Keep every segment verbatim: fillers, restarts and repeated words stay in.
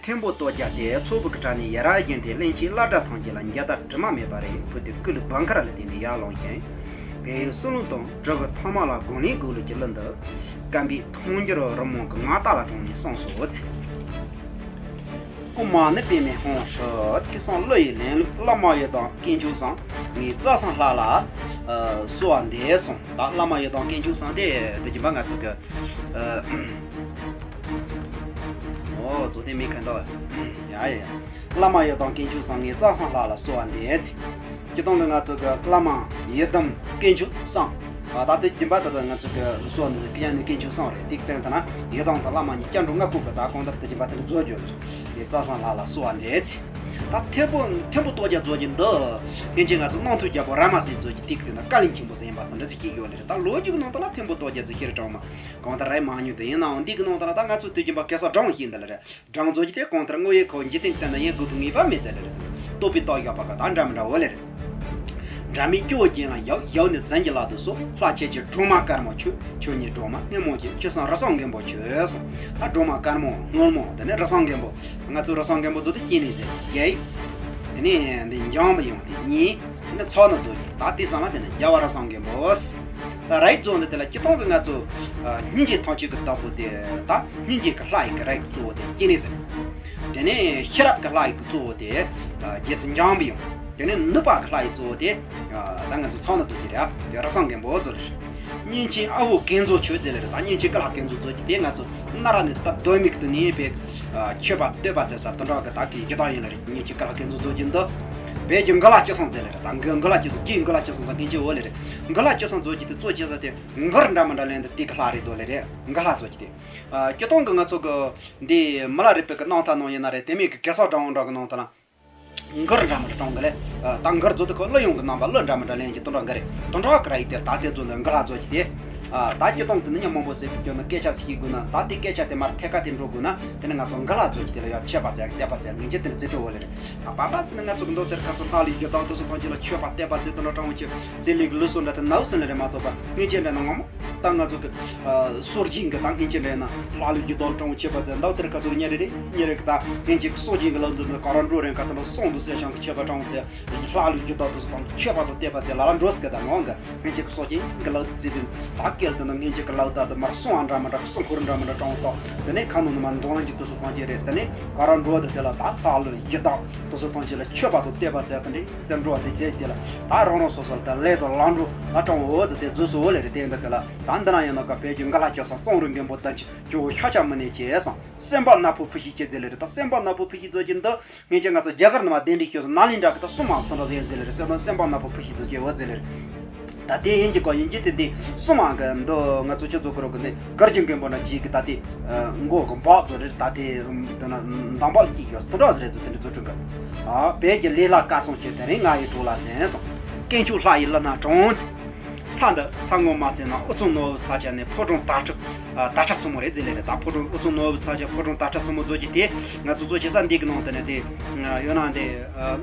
ཐེམ་པོ་ལྟོ་རྒྱ་དེ་ཚོགས་པའི་གྲས་ནས་ཡ་རབས་རྒྱན་ཏེ་གླིང་ཆེན་བླ་གྲྭ་ཐམས་ཅད་ལ་མཇལ་དར་དྲི་མ་མེད་པ་རེ་ཕུལ་ཏེ་སྐུ་ལུས་བང་ཁར་ལ་བསྟན་ནས་ཡར་ལངས་ཤིང་། བལ་ཡུལ་སྲིད་བློན་དང་གྲུ་གུ་ཐོག་མ་ལ་དགུང་ལས་དགུང་ལོ་གྱི་ལོ་འདི། བཀའ་འབུམ་ཐུང་འགྱུར་རི་མོ་གི་ངག་རྟ་ལ་དྲངས་ནས་གསུངས་སོ། ཚེ། སྐུ་མ་ཎི་པདྨེ་ཧཱུྃ་ཧྲཱིཿཐེག་གསུམ་ཀླུ་ཡི་ལེན་ལུགས། བླ་མ་ཡི་དམ་དཀོན་མཆོག་གསུམ། ངའི་རྩ་གསུམ་ལྷ་ལ་གསོལ་བ་འདེབས་གསུངས། ད་བླ་མ་ཡི་དམ་དཀོན་མཆོག་གསུམ་དེ་དེ་རྒྱུན་པ་ང་ཚོ་གི། ཨོ་ཙོ་དེ་མི་ཁ་འདོ། ཡ་ཡ་ཡ། བླ་མ་ཡི་དམ་དཀོན་མཆོག་གསུམ། ངའི་རྩ་གསུམ་ལྷ་ལ་གསོལ་བ་འདེབས། སྤྱིར་བཏང་གི་ང་ཚོ་གི་བླ་མ་ཡི་དམ་དཀོན་མཆོག་གསུམ། ཨ་ད་དེ་རྒྱུན་པ་ད་ལྟ་ང་ཚོ་གི་གསོལ་བ་འདེབས་ཀྱི་ཡང་ནི་དཀོན་མཆོག་གསུམ་རེད། དེ་བསྟན་ད་ན་ཡི་དམ་དང་བླ་མ་གཉིས་སྐྱབས་འགྲོ་ལྔ་བསྐུལ་གི་ད་གང་ལྟར་དེ་རྒྱུན་པ་དེ་ནི་རྫོགས་རྒྱུ་རེད། ངའི་རྩ་གསུམ་ལྷ་ལ་གསོལ་བ་འདེབས། ད་ཐེམ་པོ་ཐེམ་པོ་ལྟོ་རྒྱ་རྫོགས་ཀྱི་འདི། སྔོན་ཆད་ང་ཚོ་གནང་ཐུབ་རྒྱལ་པོ་ར་མ་སེ་རྫོགས་ཀྱི་དེ་གི་དེ་ན་བཀའ་བློན་ཆེན་པོ་ཟེར་ཡིན་པ་དང་འདྲ་ཅིག་སྐྱེས་ཡོད་ལེ་རེད། ད་ལོ་རྒྱུས་ཀྱི་ནང་དུ་ལ་ཐེམ་པོ་ལྟོ་རྒྱ་ཚོ་ཤེས་རེ་དྲང་མ། གང་ལྟར་རེད་མ་ཉུང་དུ་ཡིན་ནའང་འདི་གི་ནང་དུ་ལ་ད་ང་ཚོ་དུས་རྒྱུན་པ་གེ་སར་སྦྲང་ཤིང་འདི་ལ་རེད། སྦྲང་རྫོགས་ཀྱི་དེ་གང་ལྟར་དངོས་ཡོད་ཁོ་འཇིག་རྟེན་བསྟན་ན་ཡང་དགོས་མཁོ་ངེས་པ་མེད་དེ་ལེ་རེད། ལྟོ་པའི་ལྟོ་རྒྱ་པ་ག་ད་འདྲ་མི་འདྲ་འོ་ལེ་རེད། འདྲ་མིན་སྐྱོ་བོ་རྒྱན་ལ་ཡབ། ཡབ་ནི་བཙན་གྱི་ལ་དུ་སོགས། ལྷ་ཁྱེད་ཀྱི་སྒྲོལ་མ་དཀར་མོ་ཁྱོད། ཁྱོད་ཉིད་སྒྲོལ་མ་སྔོན་མོ་ཁྱོད། ཁྱོད་སང་རི་སང་རྒན་པོ་ཁྱོད་སོང་། ད་སྒྲོལ་མ་དཀར་མོ་སྔོན་མོ་དེ་ནས་རི་སང་རྒན་པོ། ང་ཚོ་རི་སང་རྒན་པོ་ཚོ་དེ་སྐྱེས་ནས་ཟེར་རྒྱལ། དེ་ནས་འདི་འཇམ་པོ་ཡོང་དེ་གཉིས། དེ་ནས་ཚོགས་ནི་རྫོགས་ཀྱི་ད་དེ་སང་ལ་དེ་ནས་རྒྱལ་བ་རི་སང་རྒན་པོ། ད་རིགས་རྫོགས་འདི་དེ་ལ་སྤྱིར་བཏང་གི་ང་ཚོ་སྙིང་རྗེ་ཐམས་ཅད་ཀྱི་བདག་པོ་དེ་ད་སྙིང་རྗེ་གི་ལྷ་ཡི་གི་རིགས་གཙོ་བོ་དེ་སྐྱེས་ནས་ཟེར། དེ་ནས་ཤེས་རབ་ཀྱི་ལྷ་ཡི་གི་གཙོ་བོ་དེ་རྗེ་བཙུན་འཇམ་པོ་ཡོང་། དེ་ནས་ནུས་པ་གི་ལྷ་ཡི་གཙོ་བོ་དེ། ད་ང་ཚོ་ཚོགས་ནི་རྫོགས་ཀྱི་རེད། དེ་རི་སང་རྒན་པོ་ཚོ་རེད། གཉིས་ཆེན་ཨ་བོ་ཀུན་རྫོབ་ཆོས་མཛད་ལེ་རེད། ད་གཉིས་ཆེན་ཀུན་ལྷ་ཀུན་རྫོབ་རྫོགས་ཀྱི་དེ་ང་ཚོ་གནའ་རབས་ནས་ད་གདོད་མའི་གི་དུས་ནས་བོད་མཆོད་པ་བསྟོད་པ་མཛད་ས་དེ་འདྲ་གི་ད་གི་གཞི་བདག་ཡིན་ལེ་རེད། གཉིས་ཆེན་ཀུན་ལྷ་ཀུན་རྫོབ་རྫོགས་ཀྱི་འདི། བོད་ཀྱི་མགུར་ལྷ་སྐྱོ་སང་མཛད་ལེ་རེད། ད་མགུར་མགུར་ལྷ་སྐྱོ་སང་རྒྱུད་མགུར་ལྷ་སྐྱོ་སང་ཚང་གིན་ཅི་འོ་ལེ་རེད། མགུར་ལྷ་སྐྱོ་སང་རྫོགས་ཀྱི་དེ་གཙོ་བྱས་ས་དེ་མགུར་འདྲ་མི་འདྲ་ལེན་དེ་དེ་གི་ལྷ་རེད་དོ་ལེ་རེད། མགུར་ལྷ་རྫོགས་ཀྱི་དེ། སྤྱིར་བཏང་གི་ང་ཚོ་གི་འདི་མི་ལ་རས་པའི་གི་རྣམ་ཐར་ནང་ཡིན་ན་རེད། དེ་མིན་གི་གེ་སར་སྦྲང་འདྲ་གི་ནང་དུ་ལ། མགུར་འདྲ་མི་འདྲ་གྲངས་ཀ་ལས། ད་མགུར་རྫོགས་དུས་ཁོ་གླུ་ཡོང་གི་རྣམ་པ་གླུ་འདྲ་མི་འདྲ་ལེན་གྱི་དོན་འདྲ་འགའ་རེ་དོན་འདྲ་ག་ར་ཡིན་ཏེ། ད་དེ་ཚོ་འདི་མགུར་ལྷ་རྫོགས་ཀྱི་དེ། ད་སྤྱིར་བཏང་དུ་ནི་མཉམ་མང་པོ་ཟེར་གྱི་སྐྱོ་ན་སྐད་ཆ་ཞིག་དགོས་ན་ད་དེ་སྐད་ཆ་དེ་མར་ཐད་ཀ་དེ་འགྲོ་དགོས་ན་དེ་ནི་ང་ཚོ་མགུར་ལྷ་རྫོགས་ཀྱི་དེ་ལ་ཡང་མཆོད་པ་བྱས་བསྟོད་པ་བྱས་ངེས་ཅན་དེ་ནི་རྩི་སྤྲོ་བོ་ལེ་རེད། ད་པ་པ་ཟེར་ན་ང་ཚོ་གི་མདོ་དེར་ཁ་ཚོ་ལྷ་ལུས་སྒྱུ་དང་དེ་ཚོ་ཐམས་ཅད་ལ་མཆོད་པ་བསྟོད་པ་བྱས་དོན་འདྲ་གྲངས་ཅི་ཚེ་ལུས་ཀྱི་ལུས་སྲོག་འདྲ་དེ་ནའུ་ཟེར་ལེ་རེད་མ་གཏོགས་པ་ངེས་ཅན་འདྲ་ན་ངོ་མ། ད་ང་ཚོ་གི་སྲོག་སྦྱིན་གི་ད་སྔན་ཆད་འདྲ་ན་ལྷ་ལུས་སྒྱུ་དང་དྲང་བོ་མཆོད་པ་མཛད་མདོ་དེར་ཁ་ཚོ་གི་ཉེ་རེ་རེ་ཉེ་རེ་གི་ད་སྔན་ཆད་གི་སྲོག་སྦྱིན་གི་ལ་འདུ་ན་ག་ར་འགྲོ་རེ་ག་ད་ན་སོང་དུ་སེ་ཤང་གི་མཆོད་པ་དྲང་བོ་མཛད། ལྷ་ལུས་སྒྱུ་དང་དུ་སོ་དང་མཆོད་པ་དང་བསྟོད་པ་མཛད་ལ་ལ་འགྲོ་སི་གི་ད་ནོ་གི་སྔན་ཆད་གི་སྲོག་སྦྱིན་གི་ལ་བརྩི་དུ་ད་སྐལ་དུ་ན་སྔན་ཆད་གི་ལ་ད་དུ་མར་སོང་ཨ་འདྲ་མི་འདྲ་གི་སོང་ཁུར་འདྲ་མི་འདྲ་དྲང་བོ་ད་དེ་ནས་ཁ་ནོ་ནུ་མ་འདོང་ལ་འཇུ་དུ་སོ་དང་ཅི་རེད། དེ་ནས་ག་ར་འགྲོ་དུ་དེ་ལ་ད་ལྷ་ལུས་སྒྱུ་དང་དུ་སོ་དང་ཅི་ལ་མཆོད་པ་དང་བསྟོད་པ་མཛད་དུ་འདྲེ་བཙན་འགྲོ་བ་དེ་བྱས་དེ་ལ་ད་རང་རང་སོ་སོ་ལ་ད་ལས་དང་ལམ་འགྲོ་ད་དྲང་བོ་དུ་དེ་རྫོགས་སོ་ལེ་རེ་དེ་འདི་དེ་ལ། ད་འདི་ན་ཡང་ན་ག་བོད་ཀྱི་མགུར་ལྷ་སྐྱོ་སང་གཙང་རུ་མགོན་པོ་དོན་ཆེ་ཇོ་བོ་ཤཱཀྱ་མུ་ནེ་ཆེ་སང་སེམས་དཔའ་ནག་པོ་ཕུ་ཤི་ཁྱེད་ཟེར་ལེ་རེད། ད་སེམས་དཔའ་ནག་པོ་ཕུ་ཤི་ཚོ་གྱི་འདི་སྔན་ཆད་ང་ཚོ་རྒྱ་གར་ནང་མ་གདན་འདྲེན་ཤོད་སོང་ན་ལིན་འདྲ་གི་ད་སུ་མང་སོང་འདྲ་ཟེར་ཟེར་ལེ་རེད། སེམས་དཔའ་ནག་པོ་ཕུ་ཤི་ཚོ་ཀྱི་འོ་ཟེར་ལེ་རེད། ད་དེ་ཡིན་གྱི་གོ་ཡིན་གྱི་དེ་འདི་སུ་མང་གི་འདི་ང་ཚོ་ཁྱོད་ཚོ་ཀུ་རོ་གི་འདི་གར་གྱི་མགོན་པོ་ན་ཅིག་གི་ད་དེ་མགོ་གི་འབག་ཚོ་རེད། ད་དེ་དེ་ན་འདམ་བག་ཅིག་ཡོད་སོང་འདྲ་ཟེར་རེད། ཚོ་དེ་འདྲ་ཚོ་ཁྲུ་གི་ཨ་བོད་ཀྱི་ལས་ལ་བཀའ་སྲུང་ཁྱེད་དེ་རིང་ང་ཡི་གྲོགས་ལ་འཛིན་སོང་། དཀོན་མཆོག་ལྷ་ཡི་ལུས་ན་དྲངས། ས་འདི་ས་ངོ་མ་ཚད་ན་ཨུ་ཚུགས་ནོར་བུ་ས་ཆ་ནས་ཕོ་བྲང་དར་ཁྲི་ཨ་དར་ཁྲི་ཚུ་མོ་རེད་ཟེར་ལེ་རེད། ད་ཕོ་བྲང་ཨུ་ཚུགས་ནོར་བུ་ས་ཆ་ཕོ་བྲང་དར་ཁྲི་ཚུ་མོ་ཚོ་གྱི་དེ་ང་ཚོ་ཚོ་བྱེད་ས་འདི་གི་ནང་དུ་ནས་དེ་ཡོད་ན་དེ་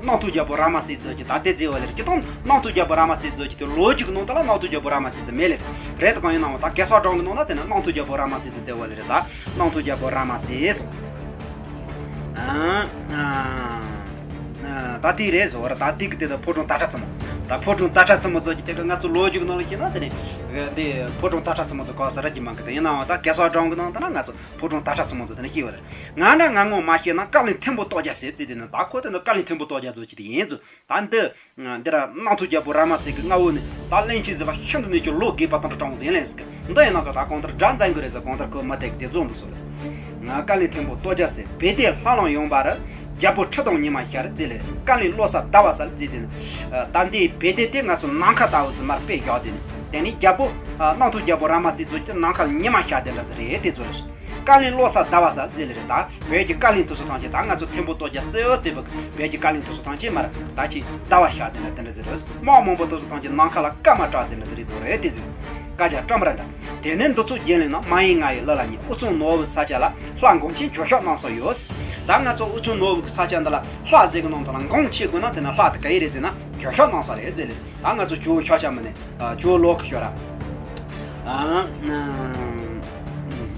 གནམ་ཐོག་རྒྱལ་པོ་ར་མ་སེ་ཚོ་གྱི་ད་དེ་ཟེར་བ་ལེ་རེད། ཀྱི་དང་གནམ་ཐོག་རྒྱལ་པོ་ར་མ་སེ་ཚོ་གྱི་དེ་ལོ་རྒྱུས་ཀྱི་ནང་དུ་ལ་གནམ་ཐོག་རྒྱལ་པོ་ར་མ་སེ་ཚོ་མེད་ལེ་རེད། རེད་དུ་གང་ཡིན་ནའང་ད་གེ་སར་སྦྲང་གི་ནང་ན་དེ་ན་གནམ་ཐོག་རྒྱལ་པོ་ར་མ་སེ་ཚོ་ཟེར་བ་ལེ་རེད། ད་གནམ་ཐོག་རྒྱལ་པོ་ར་མ་སེ་སོང་། ཨ་ཨ། ད་དེ་རེད་ཟེར་བ་རེད། ད་དེ་གི་དེ་ད་ཕོ་བྲང་དར་ཁྲི་ཚུ་མོ། ད་ཕོ་བྲང་དར་ཁྲི་ཚུ་མོ་ཚོ་གི་དེ་ག་ང་ཚོ་ལོ་རྒྱུས་ཀྱི་ནང་ལ་ཤེས་ན་དེ་ནི་དེ་ཕོ་བྲང་དར་ཁྲི་ཚུ་མོ་ཚོ་ག་ས་ར་གྱི་མང་གི་དེ་ཡིན་ནའང་ད་གེ་སར་སྦྲང་གི་ནང་དེ་ན་ང་ཚོ་ཕོ་བྲང་དར་ཁྲི་ཚུ་མོ་ཚོ་དེ་ནི་ཤེས་བ་རེད། ང་འདྲ་ང་ངོ་མ་ཤེས་ན་བཀའ་བློན་ཐེམ་པོ་ལྟོ་རྒྱ་ཟེར་ཙི་དེ་ནི་ད་ཁོ་དེ་ནི་བཀའ་བློན་ཐེམ་པོ་ལྟོ་རྒྱ་ཚོ་གི་དེ་ཡིན་ཚུ། ད་འདི། འདི་ར་གནམ་ཐོག་རྒྱལ་པོ་ར་མ་སེ་གི་མངའ་འོག་ནས་ད་གླིང་ཆེན་ཟེར་བ་ཤིན་ཏུ་ནས་ཀྱང་ལོ་རྒས་པ་དང་འདྲ་གྲོངས་ཟིན་ལན་ཟེར་གི་འདི་ཡིན་ན་ག་ད་གང་ལྟར་དགྲ་འཛིན་དགོས་རེད་ཟེར་གང་ལྟར་ཁོ་མ་དེ་གི་དེ་རྫོང་དུ་སོང་ལ། བཀའ་བློན་ཐེམ་པོ་ལྟོ་རྒྱ་ཟེར་བེ་ཏའི་ལྷ་ལམ་ཡོང་བ་ར་རྒྱལ་པོ་ཁྲི་དང་ཉི་མ་ཤར་ཟེར་ལེ་བཀའ་བློན་བློ་གསལ་ཟླ་བ་གསལ་ཟེར་དེ་ནི། ད་འདི་བེ་ཏའི་དེ་ང་ཚོ་ནམ་མཁའ་ལྟ་བུ་ཟེར་མར་དཔེ་བཞག་དེ་ནི་དེ་ནི་རྒྱལ་པོ་གནམ་ཐོག་རྒྱལ་པོ་ར་མ་སེ་ཚོ་ཀྱི་ནམ་མཁའ་ལ་ཉི་མ་ཤར་དེ་འདྲ་ཟེར་རེད་དེ་ཚོ་ལ། བཀའ་བློན་བློ་གསལ་ཟླ་བ་གསལ་ཟེར་ལེ་རེད། ད་བོད་ཀྱི་བཀའ་བློན་དེ་ཚོ་ཐམས་ཅད་ད་ང་ཚོ་ཐེམ་པོ་ལྟོ་རྒྱ་རྩེ་ཨོ་རྩེ་བོ་བོད་ཀྱི་བཀའ་བློན་དེ་ཚོ་ཐམས་ཅད་མར་ད་ཅི་ཟླ་བ་ཤར་དེ་འདྲ་དེ་འདྲ་ཟེར་རེད། དམག་མང་པོ་དེ་ཚོ་ཐམས་ཅད་ནམ་མཁའ་ལ་སྐར་མ་གྲགས་དེ་འདྲ་ཟེར་རེད་དོ་རེད་དེ་ཟེར། བཀའ་རྒྱ་བཀྲམ་ར་འདྲ། དེ་ནས་འདི་ཚོ་རྒྱུན་ལས་ན་མ་ཡིན་ང་ཡི་ལ་ལ་ཉིད་ཨུ་ཚུགས་ནོར་བུ་ས་ཆ་ལ་ལྷ་འགོང་ཆེན་འགྱོད་བཤགས་གནང་ས་ཡོད། ད་ང་ཚོ་ཨུ་ཚུགས་ནོར་བུ་གི་ས་ཆ་འདི་ལ་ལྷ་ཟེར་གི་ནང་དུ་ལ་འགོང་ཆེན་དགོས་ན་དེ་ན་ལྷ་དེ་ག་ཡི་རེད་ཟེར་ན་འགྱོད་བཤགས་གནང་ས་རེད་ཟེར་ལེ། ད་ང་ཚོ་ཇོ་བོ་ཤཱཀྱ་མུ་ནེ། ཨ་ཇོ་བོ་ལོ་ཀ་ཤོ་ར། ཨ་ཨ་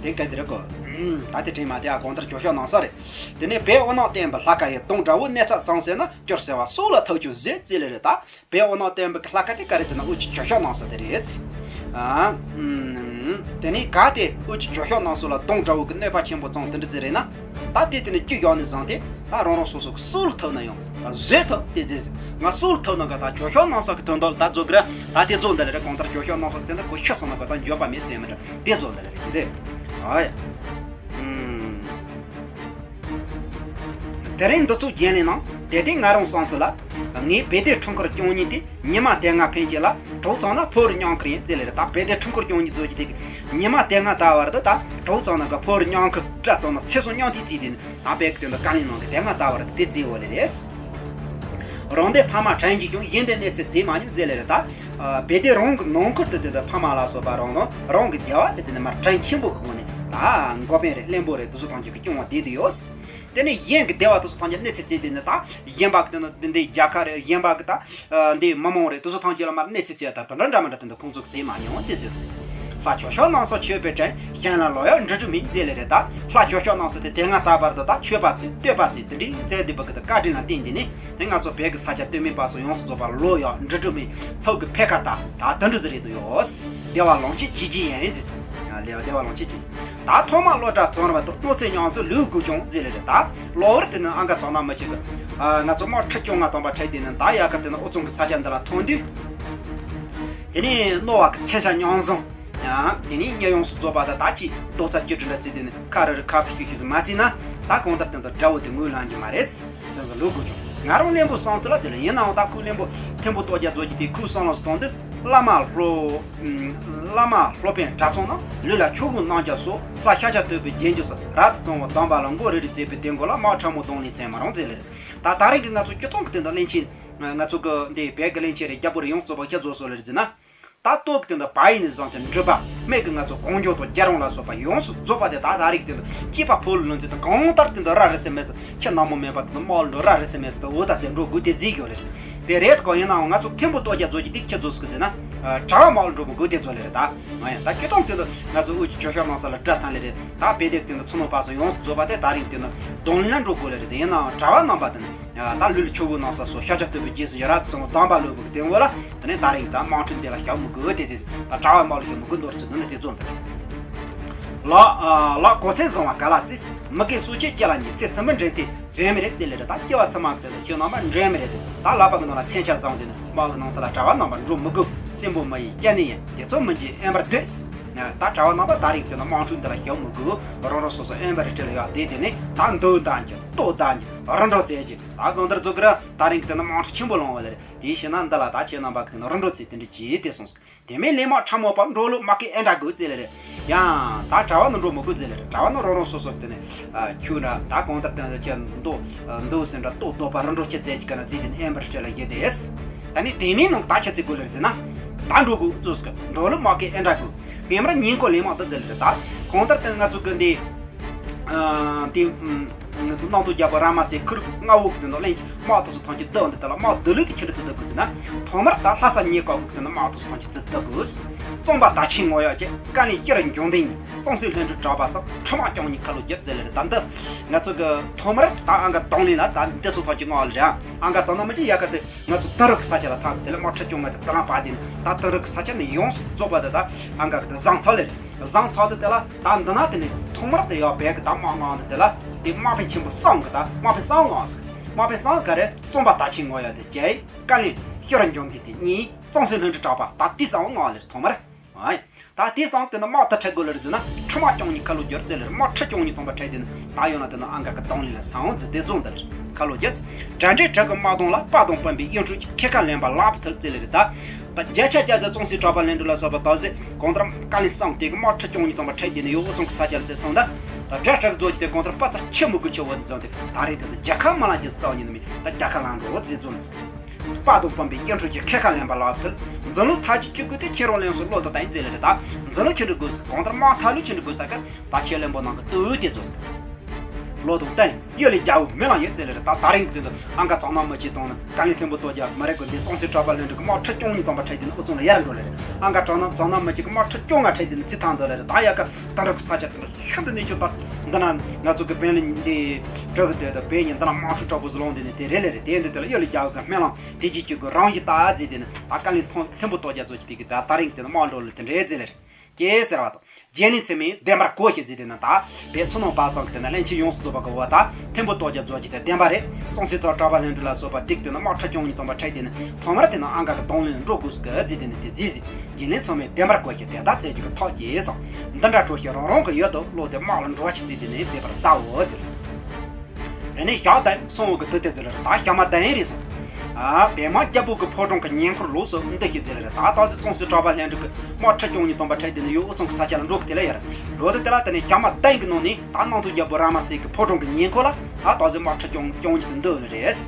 དེ་ག་དེ་རེད་གོ། ད་དེ་དྲན་མ་དེ་ཨ་གང་ལྟར་སྐྱོ་ཤོས་གནང་ས་རེད། དེ་ནས་བོད་ཨོ་རྣོན་བསྟན་པའི་ལྷ་ཁང་ཡི་དུང་འདྲ་བོ་གནས་ཚད་གཙང་སེལ་ན། སྐྱུར་སེར་བ་སྲོག་ལ་ཐུག་ཀྱང་བཟོད་ཅེས་ལེ་རེད་ད། བོད་ཨོ་རྣོན་བསྟན་པའི་ལྷ་ཁང་དེ་ག་རེ་ཟེར་ན་དབུས་ཀྱི་སྐྱོ་ཤོས་གནང་ས་དེ་རེད། ཨ། དེ་ནས་གལ་ཏེ་དབུས་ཀྱི་སྐྱོ་ཤོས་གནང་ས་ལ་དུང་འདྲ་བོ་གི་གནོད་པ་ཆེན་པོ་བྱུང་དེ་འདྲ་ཅིག་རེད་ན། ད་དེ་དེ་ནས་རྒྱུ་བཞག་ནས་བཟུང་སྟེ་ད་རང་རང་སོ་སོ་གི་སྲོག་ལ་ཐུག་ན་ཡང་བཟོད་ཐུབ་དེ་ཟེར། ང་སྲོག་ལ་ཐུག་ན་ག་ད་སྐྱོ་ཤོས་གནང་ས་གི་དོན་དག་ལ་ད་རྫོགས་གི་ར། ད་དེ་རྫོགས་འདི་ལ་རེད། གང་ལྟར་སྐྱོ་ཤོས་གནང་ས་གི་དོན་དག་ཁོ་ཤི་སོང་ན་ག་ད་འགྱོད་པ་མེད་ཟེར་མི་འདྲ་དེ་རྫོགས་འདི་ལ་རེད་ཀྱི་དེ། ཨ་ཡ། དེ་རིང་འདི་ཚོ་རྒྱན་ལས་ནང་དེ་དེ་ང་རང་བསམ་ཚུལ་ལ། ངས་བོད་སྡེ་ཁྲོམ་སྐོར་སྐྱོང་མཁན་དེ་ཉི་མ་དེ་སྔ་ཕན་ཆད་ལ་གྲོགས་ཚང་ན་ཕོ་རུ་མཉམ་ཁུར་ཡིན་ཟེར་ལེ་རེད། ད་བོད་སྡེ་ཁྲོམ་སྐོར་སྐྱོང་མཁན་ཚོ་གི་དེ་ཉི་མ་དེ་སྔ་ད་བར་དུ་ད་གྲོགས་ཚང་ན་ག་ཕོ་རུ་མཉམ་ཁུར་སྐྲ་ཚང་ན་ཚེ་སྲོག་མཉམ་མཐུད་བྱས་དེ་ནི་ད་བོད་ཀྱི་དོན་དུ་བཀའ་ལན་གནང་གི་དེ་སྔ་ད་བར་དུ་དེ་བརྩིས་ཡོད་ལེ་རེད། རང་སྡེ་ཕ་མ་དྲན་གྱིས་ཀྱང་གཞན་སྡེ་གནས་ཚུལ་བརྩིས་མ་མྱོང་ཟེར་ལེ་རེད་ད། བོད་སྡེ་རང་གི་ནང་ཁུལ་དུ་དེ་འདྲ་ཕ་མ་ལ་སོགས་པ་རང་དང་རང་གི་སྡེ་བ་དེ་དེ་ནས་མར་དྲིན་ཆེན་པོ་གི་ངོས་ནས་ད་འགོ་དཔོན་རེད། བློན་པོ་རེད། དེ་ཚོ་ཐམས་ཅད་ཀྱིས་སྐྱོང་བ་བསྡད་དེ་ཡོད། དེ་ནས་གཞན་གྱི་སྡེ་བ་དེ་ཚོ་ཐམས་ཅད་གནས་ཚུལ་བརྩིས་དེ་ནས་ད་གཞན་པ་གི་དེ་ནས་འདི་འདི་རྒྱལ་ཁབ་རེད། གཞན་པ་གི་ད་འདི་མི་མང་རེད། དེ་ཚོ་ཐམས་ཅད་ལ་མར་གནས་ཚུལ་བརྩིས་ད་དེ་འདྲ་འདྲ་མི་འདྲ་དེ་འདྲ་ཁོང་ཚོ་བརྩིས་མ་མྱོང་བརྩིས་བརྩིས་སོང་། ལྷ་སྐྱོ་ཤོས་གནང་ས་ཆོས་པའི་དྲིན། གཞན་ལ་ལོག་ཡག་འགྲོ་རྒྱུ་མེད་ཟེར་ལེ་རེད་ད། ལྷ་སྐྱོ་ཤོས་གནང་ས་དེ་དེ་སྔ་ད་བར་དུ་ད་ཆོས་པ་བརྩིས་བསྟོད་པ་བརྩིས་དེ་འདྲའི་བརྩིས་བསྡད་པ་གི་ད་བཀའ་དྲིན་ལ་བརྟེན་དེ་ནས། དེ་ང་ཚོ་བོད་ཀྱི་ས་ཆ་སྟོད་སྨད་བར་གསུམ་ཡོངས་སུ་རྫོགས་པ་ལོ་ཡག་འགྲོ་རྒྱུ་མེད། ཚོགས་ཀྱི་འཕེལ་ཁ་ད་ད་དོན་འགྲུབ་ཟེར་རེད་འདུག་ཡོད། བདེ་བ་ལོངས་སྤྱོད་ཅི་བྱེད་ཡིན་ཟེར། ལེའོ་བདེ་བ་ལོངས་སྤྱོད་ཅི། ད་ཐོག་མ་བློ་གྲགས་བྱུང་བར་དུ། གནོད་འཚེ་མྱོང་ཚེ་ལུས་དགོས་བྱུང་ཟེར་ལེ་རེད་ད། གློ་བུར་དེ་ནི་ཨང་ཀ་ཚང་ན་མི་བྱེད་གི། ང་ཚོ་དམག་ཁྲི་བཅོ་ལྔ་བཏང་པ་ཁྲིད་དེ་ནི་ད་ཡག་གི་དེ་ནི་ཨོ་ཚང་གི་ས་ཆ་འདི་ལ་ཐོན་དུས། དེ་ནི་རྣོ་བ་གི་མཚོན་ཆ་མཉམ་བཟུང་། ཡང་དེ་ནས་གཉེར་ཡོངས་སུ་རྫོགས་པ་དང་ད་ཅིག་རྡོག་རྩ་གཅིག་སྒྲིལ་འདྲ་བྱས་དེ་ནི་ཁ་རི་རི་ཁ་ཕི་ཤུ་ཤུ་ཟིག་མ་བྱས་ན། ད་གང་ལྟར་དེ་འདྲ་དགྲ་བོ་དེ་ངོས་ལེན་རྒྱུ་མ་རེད། སེམས་སུ་ལུས་དགོས་ཀྱང་། ང་རང་བློན་པོ་བསམ་ཚུལ་ལ་དེ་ལ་ཡིན་ནའང་ད་ཁོའི་བློན་པོ་ཐེམ་པོ་ཏོག་རྒྱ་མཛོད་ཀྱི་དེ་ཁོའི་བསམ་བློ་སུ་གཏོང་དུས། བླ་མ་སློབ། བླ་མ་སློབ་དཔོན་གྲྭ་ཚང་ན། ལུས་ལ་ཆོས་གོས་གནང་རྒྱ་སོགས། ལྷ་ཤཱཀྱ་ཐུབ་པའི་རྗེས་འཇུག་སོགས། རབ་ཏུ་བྱུང་བ་གདམས་པ་ལ་མགོ་རིལ་རིལ་བྱེད་པའི་དེ་མགོ་ལ། དམག་ཕྲ་མོ་གདོང་ལེན་བྱེད་མ་རུང་ཟེར་ལེ་རེད། ད་ད་རེས་ཀྱི་ང་ཚོ་སྤྱིར་བཏང་གི་དེ་འདྲ་བློན་ཆེན། ང་ཚོ་གི་འདི་བོད་ཀྱི་བློན་ཆེན་རེད། རྒྱལ་པོ་རེད། ཡོངས་རྫོགས་པ་ཁྱེད་ཚོ་སོ་ལེ་རེད་ཟེར་ན། ད་སྟོད་ཀྱི་དེ་འདྲ་བལ་ཡུལ་ནས་བཟུང་སྟེ་འབྲུག་པ། སྨད་ཀྱི་ང་ཚོ་གངས་ལྗོངས་དང་རྒྱལ་རོང་ལ་སོགས་པ་ཡོངས་སུ་རྫོགས་པ་དེ་ད་ད་རེས་ཀྱི་དེ་འདྲ་སྐྱེས་པ་ཕོ་ལུས་ལོན་ཚེ་དང་གང་ལྟར་དེ་འདྲ་ར་རི་སེ་མེད་ཚེ། ཁྱི་ནག་མོ་མེད་པ་དེ་འདྲ་དམག་ལ་འགྲོ་ར་རི་སེ་མེད་ཚེ་དང་འུ་ད་ཚེ་འགྲོ་དགོས་དེ་རྫིག་ཡོད་ལེ་རེད། དེ་རེད་གོ། ཡིན་ནའང་ང་ཚོ་ཐེམ་པོ་ཏོག་རྒྱ་མཛོད་ཀྱི་དེ་ཁྱེད་ཚོ་སུ་གི་ཟེར་ན། གྲྭ་བ་དམག་ལ་འགྲོ་དགོས་དེ་ཚོ་ལེ་རེད་ད། ཡང་ད་སྤྱིར་བཏང་དེ་འདྲ་ང་ཚོ་དབུས་ཀྱི་སྐྱོ་ཤོས་གནང་ས་ལ་དགྲ་ཐང་ལེ་རེད། ད་བོད་དེ་དེ་འདྲ་ཚོ་ནོ་པ་སོ་ཡོངས་སུ་རྫོགས་པ་དེ་ད་རིང་དེ་འདྲ་གདོང་ལེན་ལ་འགྲོ་དགོས་ལེ་རེད། དེ་ཡིན་ནའང་གྲྭ་བ་རྣམ་པ་དེ་ནི། ད་ལུས་ལ་ཆོས་གོས་གནང་ས་སོགས། ཤཱཀྱ་ཐུབ་པའི་རྗེས་སུ་ཡི་རབས་ཚང་བ་གདམས་པ་ལོས་བུ་གི་དེ་འོ་ལ། དེ་ནས་ད་རིང་ད་དམག་འཁྲུག་འདི་ལ་ཞུགས་མི་དགོས་དེ་དེ། ད་གྲྭ་བ་དམག་ལ་ཞུགས་མི་དགོས་མདོར་ཚུལ་འདི་ནི་དེ་ཚོ་འདི་རེད། ལག་ལག་གོ་ཚད་བཟང་བ་ག་ལ་སྲིད། མི་དགེ་སོ་སྐྱེ་སྐྱེ་ལ་ཉེ། ཚེ་ཚིམ་པའི་འདྲེན་ཐེ་བཟོད་མི་རེད་དེ་ལེ་རེད། ད་སྐྱེ་བ་ཚང་མ་གི་དེ་ལ་ཁྱོད་རྣམ་པ་འདྲེན་མི་རེད་དེ། ད་ལག་པ་གི་ནང་ལ་མཚོན་ཆ་བཟུང་དེ་ནི་དམག་གི་ནང་དུ་ལ་གྲྭ་བ་རྣམ་པ་འགྲོ་མི་དགོས། སྲིན་པོ་མི་ཡི་སྐྱེ་གནས་ཡིན། དེ་ཚོ་མི་འཇིགས་ཨེན་པར་སྡོད། ད་གྲྭ་བ་རྣམ་པ་ད་རིང་དེ་ནི་དམག་འཁྲུག་འདི་ལ་ཞུགས་མི་དགོས། རང་རང་སོ་སོ་ཨེན་པར་ཁྲིད་ལ་ཡག་དེ་དེ་ནི་ད་མདོ་བདག་གི་ལྟོ་བདག་གི་རིམ་གྲོ་རྩེད་ཀྱི། ད་གང་ལྟར་ཚོ་གི་ར་ད་རིང་གི་དེ་ནི་དམག་འཁྲུག་ཆེན་པོ་ལངས་པ་ལེ་རེད། དེའི་ཕྱིར་ན་འདི་ལ་ད་ཁྱེད་རྣམ་པ་གི་དེ་ནི་རིམ་གྲོ་རྩེད་དེ་འདྲ་བྱེད་དེ་གསུངས་སོ། དེ་མིན་ལས་དམག་ཕྲ་མོ་པ་འགྲོ་ལུགས་མ་ཁེ་ཨེ་འདྲ་དགོས་ཟེར་ལེ་རེད། ཡང་ད་གྲྭ་བ་ནི་འགྲོ་མི་དགོས་ཟེར་ལེ་རེད། གྲྭ་བ་ནི་རང་རང་སོ་སོ་གི་དེ་ནི་ཁྱུ་འདྲ་ད་གང་ལྟར་དེ་ནི་ཁྱེད་མདོ་མདོ་ཟེར་འདྲ་ལྟོ་ལྡོག་པ་རིམ་གྲོ་ཁྱེད་རྩེད་ཀྱི་ག་ན་རྩེད་དེ་ནི་ཨེན་པར་ཁྲིད་ལ་ཡེ་དེ། ད་ནི་དེ་མིན་ནང་ད་ཁྱེད་རྩེད་དགོས་ལེ་རེད་ཟེར་ན། ད་འགྲོ་དགོས་ཟེར་གི། འགྲོ་ལུགས་མ་ཁེ་ཨེ་འདྲ་དགོས། ངེད་མར་ཉིན་གོ་ལས་མང་དུ་ཟེར་ལེ་རེད། ད་གང་ལྟར་དེ་ང་ཚོ་གི་འདི། དེ། ང་ཚོ་གནམ་སྟོང་རྒྱལ་པོ་ར་མ་སའི་ཁུར་ལྔ་བོ་གི་དེ་ནང་ལེན་གྱི་དམག་དེ་ཚོ་ཐམས་ཅད་བསྡུ་འདི་དེ་ལ་དམག་བསྡུ་ལུགས་དེ་ཁྱེད་རང་ཚོ་བསྡུ་དགོས་ཟེར་ན། ཐོག་མར་ད་ལྷ་ས་ཉེ་ཁ་གི་དེ་ནང་དམག་དེ་ཚོ་ཐམས་ཅད་ཚུར་བསྡུ་དགོས། བཙོན་པ་དར་ཆེན་ངོ་ཡག་བཅས། བཀའ་ལན་ཤེས་རབ་འབྱུང་ལྡན་ཉིད། གཙང་སེལ་ལྷུན་གྲུབ་གྲགས་པ་སོགས། ཁྲི་དམག་སྐྱོང་ཉིད་ཁ་ལོ་བསྒྱུར་ཟེར་ལེ་རེད། ད་འདི་ང་ཚོ་གི་ཐོག་མར་ད་ཨང་ག་གདོང་ལེན་ལ་ད་འདི་ཚོ་ཐམས་ཅད་མངགས་ལེ་རེད། ཨང་ག་ཚང་ན་མི་ཅི་ཡག་ག་དེ་ང་ཚོ་དེང་རབས་ཀྱི་ས་ཆ་ལ་ཐག་ཚོད་དེ་ལ་དམག་ཁྲི་སྐྱོང་མཁན་དེ་དེ་རང་པ་དེ་ནི་ད་དེང་རབས་ཀྱི་ས་ཆ་ནི་ཡོངས་སུ་རྫོགས་པ་དེ་ད་ཨང་ག་གི་དེ་བཟང་ཚར་ལེ་རེད། བཟང་ཚར་དུས་དེ་ལ་ད་འདི་ན་དེ་ནི་ཐོག་མར་དེ་ཡག་བས་གི་ད་དམག་མངགས་དེ་དེ་ལ་དེ་དམག་དཔོན་ཆེན་པོ་གསུམ་གི་ད་དམག་དཔོན་གསུམ་མངགས་ཟིག་དམག་དཔོན་གསུམ་ག་རེ། བཙོན་པ་དར་ཆེན་ངོ་ཡག་དེ་བཅས། བཀའ་བློན་ཤེས་རབ་འབྱུང་ལྡན་དེ་གཉིས། གཙང་སེལ་ལྷུན་གྲུབ་གྲགས་པ་ད་དེ་གསུམ་མངགས་ལེ་རེད་ཐོག་མར། ཨ། ད་དེ་གསུམ་དེ་ནི་དམག་དེ་ཁྲིད་དགོས་ལེ་རེད་ཟེར་ན། ཁྲི་དམག་སྐྱོང་ཉིད་ཁ་ལོ་བསྒྱུར་ཟེར་ལེ་རེད། དམག་ཁྲི་སྐྱོང་ཉིད་སྟོང་པ་ཁྲིད་དེ་ནི་ད་ཡོང་ན་དེ་ནི་ཨང་ག་གི་གདོང་ལེན་ལ་ས་འོང་ཟེར་དེ་རྫོང་དེ་ལེ་རེད། ཁ་ལོ་རྒྱས། དགྲ་འདྲེ་དགྲ་གི་དམག་དོང་ལ། དཔའ་དང་བུམ་པའི་གཡུ་འཕྲུལ་གྱིས། ཁལ་ཁ་ལེན་པ་ལག་ཏུ་ཐུལ་ཟེར་ལེ་རེད་ད། ད་བརྒྱ་ཆ་བརྒྱ་ཟེར་གཙང་སེལ་གྲགས་པ་ལེན་འགྲུབ་ལ་སོགས་པ་ད་ཟེར་གང་ལྟར་བཀའ་བློན་གསུམ་དེ་གི་དམག་ཁྲི་སྐྱོང་ཉིད་སྟོང་པ་ཁྲིད་དེ་ནི་ཡོ་འུ་ཚང་གི་ས་ཆ་ལ་ཚེ་སོང་ད། ད་དགྲ་ཁྲི་གི་རྫོང་གི་དེ་གང་ལྟར་དཔའ་རྩལ་ཆེ་མོ་གི་ཆེ་བོ་དེ་བཟུང་སྟེ་ད་རེས་དེ་ད་རྒྱལ་ཁ་མ་ལངས་ཀྱི་རྩ་བ་ཉིད་ནི་མེད། ད་རྒྱལ་ཁ་ལངས་འགྲོ་བོ་དེ་རྫོང་དེ། དཔའ་དང་བུམ་པའི་གཡུ་འཕྲུལ་གྱིས། ཁལ་ཁ་ལེན་པ་ལག་ཏུ་ཐུལ། འཛིན་ལུགས་མཐའ་གཅིག་གི་དགོས་དེ། ཁྱེད་རང་ལན་སོགས་བློ་དང་བསྟན་ཟེར་ལེ་རེད་ད། འཛིན་ལུགས་ཆི་འདྲ་དགོས་ཟེར་གང་ལྟར་དམག་མཐའ་ལུགས་ཆི་འདྲ་དགོས་ཟེར་གི་ད་ཁྱེད་བློན་པོ་ནང་གི་ལྟོས་དེ་ཚོ་ཟེར། ལོ་དང་བསྟན་གཡུལ་ལས་རྒྱལ་བོ་མི་ལང་ཡོད་ཟེར་ལེ་རེད། ད་ད་རིང་གི་དུས་དུ་ཨ་འགའ་གཙང་ནག་མི་གཅིག་དང་ནི་བཀའ་བློན་ཐེམ་པོ་སྟོད་རྒྱལ་མི་རེད་གོ། འདི་གཙང་སྲས་གྲགས་པ་ལྷུན་གྲུབ་ཀྱི་དམག་ཁྲི་སྐྱོང་གཉིས་དང་པ་ཁྲིད་དེ་ནི་ཨུ་ཚུགས་ལ་ཡར་འགྲོ་ལེ་རེད། ཨ་འགའ་གཙང་ནག་གཙང་ནག་མི་གཅིག་གི་དམག་ཁྲི་སྐྱོང་ལྔ་ཁྲིད་དེ་ནི་ཚིག་ཐང་འདོད་ལེ་རེད། ད་ཡ་ག་ད་འགྲོ་གི་ས་ཆ་དེ་འདྲ་ཤིན་ཏུ་གནས་ཆུང་དང་། འདི་ན་ང་ཚོ་གི་བན་ལི་འདི་གྲོག་གི་དོད་དུ་བན་གཉིས་འདི་ན་དམག་འཁྲུག་དྲག་པོ་ཟིག་ལངས་དེ་ནི་དེ་རེད་ལེ་རེད། དེ་འདི་དེ་ལ་གཡུལ་ལས་རྒྱལ་བོ་གི་སྨོན་ལམ་དེ་རྗེས་ཀྱི་གི་རང་བཞིན་ལྟ་ཟིག་དེ་ནི་ད་བཀའ་བློན་ཐོ་ཐེམ་པོ་སྟོད་རྒྱལ་ཚོ་གི་དེ་གི་ད་ད་རིང་དེ་ནི་དམག་འགྲོ་ལེ་དེ་འདྲའི་ཟིག་ལེ་རེད། ཀྱེ་ཟེར་བ་དང་། རྗེས་ནས་ཚེ་མི་བདེན་པར་གོ་ཞེས་མཛད་དེ་ནི་ད་བོད་ཚུ་ནང་པ་སངས་ཀྱི་དེ་ན་བློན་ཆེན་ཡོངས་སུ་རྫོགས་པ་གི་བ་ད་ཐེམ་པོ་སྟོད་རྒྱལ་རྫོགས་ཀྱི་དེ་བདེན་པ་རེད། གཙང་སྲས་ཐོག་གྲགས་པ་ལྷུན་གྲུབ་ལ་སོགས་པ་སྡིག་དེ་ན་དམག་ཁྲི་སྐྱོང་གཉིས་དང་པ་ཁྲིད་དེ་ནི་ཐོག་མར་དེ་ན་ཨ་འགའ་གི་གདོང་ལེན་འགྲོ་དགོས་སི་གི་རྫི་དེ་ནི་དེ་རྫི་ཟི། རྗེས་ནས་ཚང་མས་བདེན་པར་གོ་ཞེས་དེ་ལྟར་བཙལ་རྒྱུ་གི་ཐག་བཅད་སོང་། འདི་འདྲ་གྲོ་ཞིག་རང་རང་གི་ཡུལ་དུ་བློ་དེ་དམག་ལ་འགྲོ་ཆི་ཟི་དེ་ནི་བདེན་པར་ལྟ་འོ་ཟེར། དེ་ནས་ཞག་བདུན་སོང་བོ་གི་དུས་དེ་ཚོ་ལ་ད་ཞག་མ་བདུན་རེད་སོང་ཟེར། ཨ་བན་དམག་རྒྱལ་པོ་གི་ཕོ་བྲང་གི་ཉེ་འཁོར་ལོགས་སུ་འདི་ཞིག་ཟེར་རེད། ད་ད་ཟེར་གཙང་སྲས་གྲགས་པ་ལྷུན་གྲུབ་ཀྱི་དམག་ཁྲི་སྐྱོང་གཉིས་དང་པ་ཁྲིད་དེ་ནི་ཡོད་ཨུ་ཚང་གི་ས་ཆ་ལ་འགྲོ་གི་དེ་ལ་ཡར་ལོ་དེ་དེ་ལ་དེ་ནས་ཞག་མ་བདུན་གི་ནང་ནས་ད་གནམ་ཐོག་རྒྱལ་པོ་ར་མ་སེ་གི་ཕོ་བྲང་གི་ཉེ་འཁོར་ལ་ད་ད་ཟེར་དམག་ཁྲི་སྐྱོང་སྐྱོང་གཉིས་དེ་འདུག་ནི་རེད།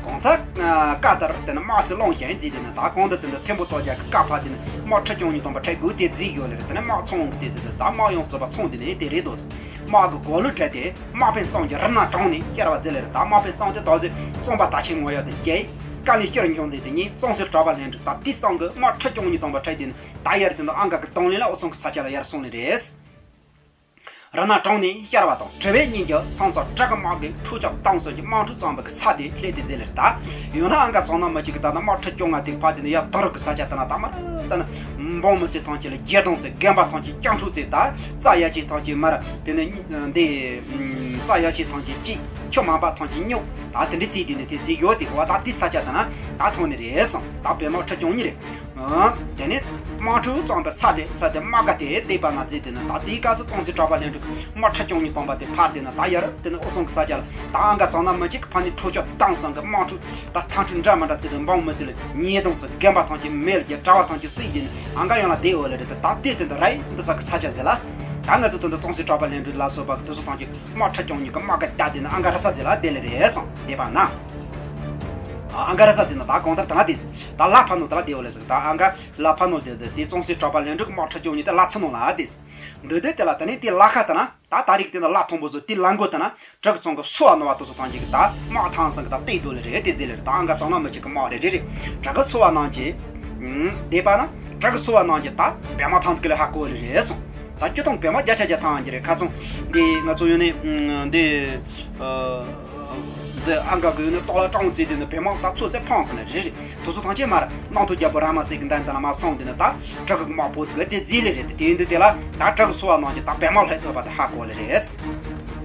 གང་ཟག་བཀའ་ལྟར་དེ་ནི་དམག་རྩལ་སློང་ཞིང་མཛད་དེ་ནི་ད་གང་དུ་དེ་འདི་ཐེམ་པོ་སྟོད་རྒྱལ་གི་བཀའ་ཕབ་དེ་ནི་དམག་ཁྲི་སྐྱོང་གཉིས་དང་པ་ཁྲིད་དགོས་དེ་རྫི་ཡོད་ལེ་རེད། དེ་ནི་དམག་ཚོང་གི་དེ་ཚོ་དེ་ད་དམག་ཡོངས་རྫོགས་པ་ཚོང་དེ་ནི་དེ་རེད་དོ་ཟེར། དམག་གི་གོ་ལུ་བྲལ་ཏེ་དམག་དཔོན་སངས་ཀྱི་རི་ནང་གྲོང་ནས་ཤར་བ་མཛད་ལེ་རེད། ད་དམག་དཔོན་སངས་དེ་ད་ཟེར་གཙང་པ་ད་ཆེན་ངོ་ཡོད་དེ་རྒྱལ་བཀའ་ལས་ཤར་འབྱུང་དེ་དེ་ཉིད་གཙང་སྲས་གྲགས་པ་ལྷུན་གྲུབ་ད་དེ་སང་གི་དམག་ཁྲི་སྐྱོང་གཉིས་དང་པ་ཁྲིད་དེ་ནི་ད་ཡར་དེ་འདི་ཨ་འགའ་གི་གདོང་ལེན་ལ་ཨུ་ཚང་གི་ས་ཆ་ལ་ཡར་སོང་ནི་རེད། ར་ན་གྲོང་ནས་ཤར་བ་དང་གྲུ་པའི་གཉིས་ཀྱི་སང་ཙང་བྲག་གི་དམག་གི་ཁྲུ་ཆག་བཏང་སོང་གི་དམག་འཁྲུག་བཙོང་བ་གི་ས་དེ་སླེབས་ཏེ་མཛད་ལེ་རེད། ད་ཡོད་ན་ཨ་འགའ་གཙང་ནག་མི་གཅིག་གི་ད་ལྟ་དམག་ཁྲི་སྐྱོང་ང་དེ་ཕ་དེ་ནི་ཡར་དོ་རུ་གི་ས་ཆ་དེ་ན་ད་མ་ར་ད་ནི་འབངས་མི་སེར་ཐམས་ཅད་ལ་རྒྱལ་དང་ཚེ་རྒན་པ་ཐམས་ཅད་སྤྱང་ཕྲུག་ཚེ་ད་རྩྭ་ཡ་ཆེ་ཐམས་ཅད་མར་དེ་ནི་འདི་རྩྭ་ཡ་ཆེ་ཐམས་ཅད་ཅི་ཁྱོ་མང་པ་ཐམས་ཅད་སྨྱུག་ད་དེ་འདྲི་རྩིས་དེ་ནི་དེ་རྩིས་ཡོད་དེ་བ་ད་དེ་ས་ཆ་དེ་ན་ད་ཐོན་ནི་རེད་སོང་། ད་བོད་དམག་ཁྲི་སྐྱོང་གཉིས་རེད། དེ་ནས་དམག་འཁྲུག་བཙོང་པའི་ས་དེ་ལྷ་དེ་དམག་སྒར་དེ་བལྟས་པ་ན་རྫི་དེ་ནི་ད་དེའི་སྐབས་སུ་གཙང་སྲས་གྲགས་པ་ལྷུན་གྲུབ་དམག་ཁྲི་སྐྱོང་གཉིས་དང་པ་དེ་ཕར་དེ་ན་ད་ཡར་དེ་ནི་ཨོ་ཚང་གི་ས་ཆ་ལ་ད་ཨ་འགའ་གཙང་ནག་མི་གཅིག་གི་ཕ་ནི་ཁྲོ་ཆོག་བཏང་སང་གི་དམག་འཁྲུག་ད་ཐང་འཁྲུག་འདྲ་མི་འདྲ་ཚེ་དེ་འབངས་མི་སེར་ལ་ཉེས་རྡུང་ཚེ་རྒན་པ་ཐམས་ཅད་མེ་ལ་རྒྱལ་གྲྭ་བ་ཐམས་ཅད་སྲིད་དེ་ནི་ཨ་འགའ་ཡང་ལ་བསྡད་འོ་ལེ་རེད། ད་དེ་དེ་འདི་ར་ཡི་འདི་ས་གི་ས་ཆ་ཟེར་ལ་ད་ང་ཚོ་དེ་འདི་གཙང་སྲས་གྲགས་པ་ལྷུན་གྲུབ་ལ་སོགས་པ་གི་དེ་ཚོ་ཐམས་ཅད་དམག་ཁྲི་སྐྱོང་གཉིས་ཀྱི་དམག་སྒར་བསྐྱལ་དེ་ནི་ཨ་འགའ་ར་ས་ཟེར་ལ་བསྡད་ལེ་རེད་སོང་བསྡད་པ་ན། ཨ་འགའ་ར་ས་ཟེར་ན་ད་གང་ལྟར་དེ་ན་དེ་ཟེར། ད་ལ་ཕ་ནོ་དེ་ལ་བསྡད་འོ་ལེ་ཟེར། ད་ཨ་འགའ་ལ་ཕ་ནོ་དེ་དེ་དེ་གཙང་སྲས་གྲགས་པ་ལྷུན་གྲུབ་དམག་ཁྲི་སྐྱོང་གཉིས་དེ་ལ་ཚ་ནོ་ལ་དེ་ཟེར། འདི་དེ་དེ་ལ་ད་ནི་དེ་ལ་ཁ་ད་ན་ད་ད་རིག་དེ་ན་ལ་མཐོན་པོ་ཟོ་དེ་ལ་མགོ་ད་ན་བྲག་གི་ཚང་གི་སོ་བ་ནོ་བ་དེ་ཚོ་ཐམས་ཅད་ཀྱི་ད་དམག་ཐང་སང་གི་ད་བལྟས་འདུག་ལེ་རེད་དེ་ཟེར་ལེ་རེད། ད་ཨ་འགའ་གཙང་ནག་མི་གཅིག་གི་དམག་རེ་རེ་རེ་བྲག་གི་སོ་བ་ནང་གི་བསྡད་པ་ན་བྲག་གི་སོ་བ་ནང་གི་ད་བོད་དམག་ཐང་དུ་ལ་ཧ་གོ་ལེ་རེད་སོང་། ད་སྤྱི་བཏང་བོད་དམག་བརྒྱ་ཆ་བརྒྱ་ཐང་གི་རེད། ཁ་ཚང་འདི་ང་ཚོ་ཡོད་ནི་འདི་འདི་ཨ་འགའ་གི་ཡོད་ནི་ཏོག་ལ་ཀྲོང་ཙེ་དེ་ནི་བོད་དམག་ད་ཚོ་ཚེ་ཕངས་སོང་ནི་རེད་རེད། དེ་ཚོ་ཐམས་ཅད་མར་གནམ་ཐོག་རྒྱལ་པོ་ར་མ་སེ་གི་མདུན་དེ་ལ་མར་སོང་དེ་ནི་ད་བྲག་གི་དམག་པོ་དེ་ག་དེ་རྫི་ལེ་རེད། དེ་ཡིན་དུས་དེ་ལ་ད་བྲག་གི་སོ་བ་ནང་གི་ད་བོད་དམག་ལྷོད་ཐུབ་པ་དེ་ཧ་གོ་ལེ་རེད།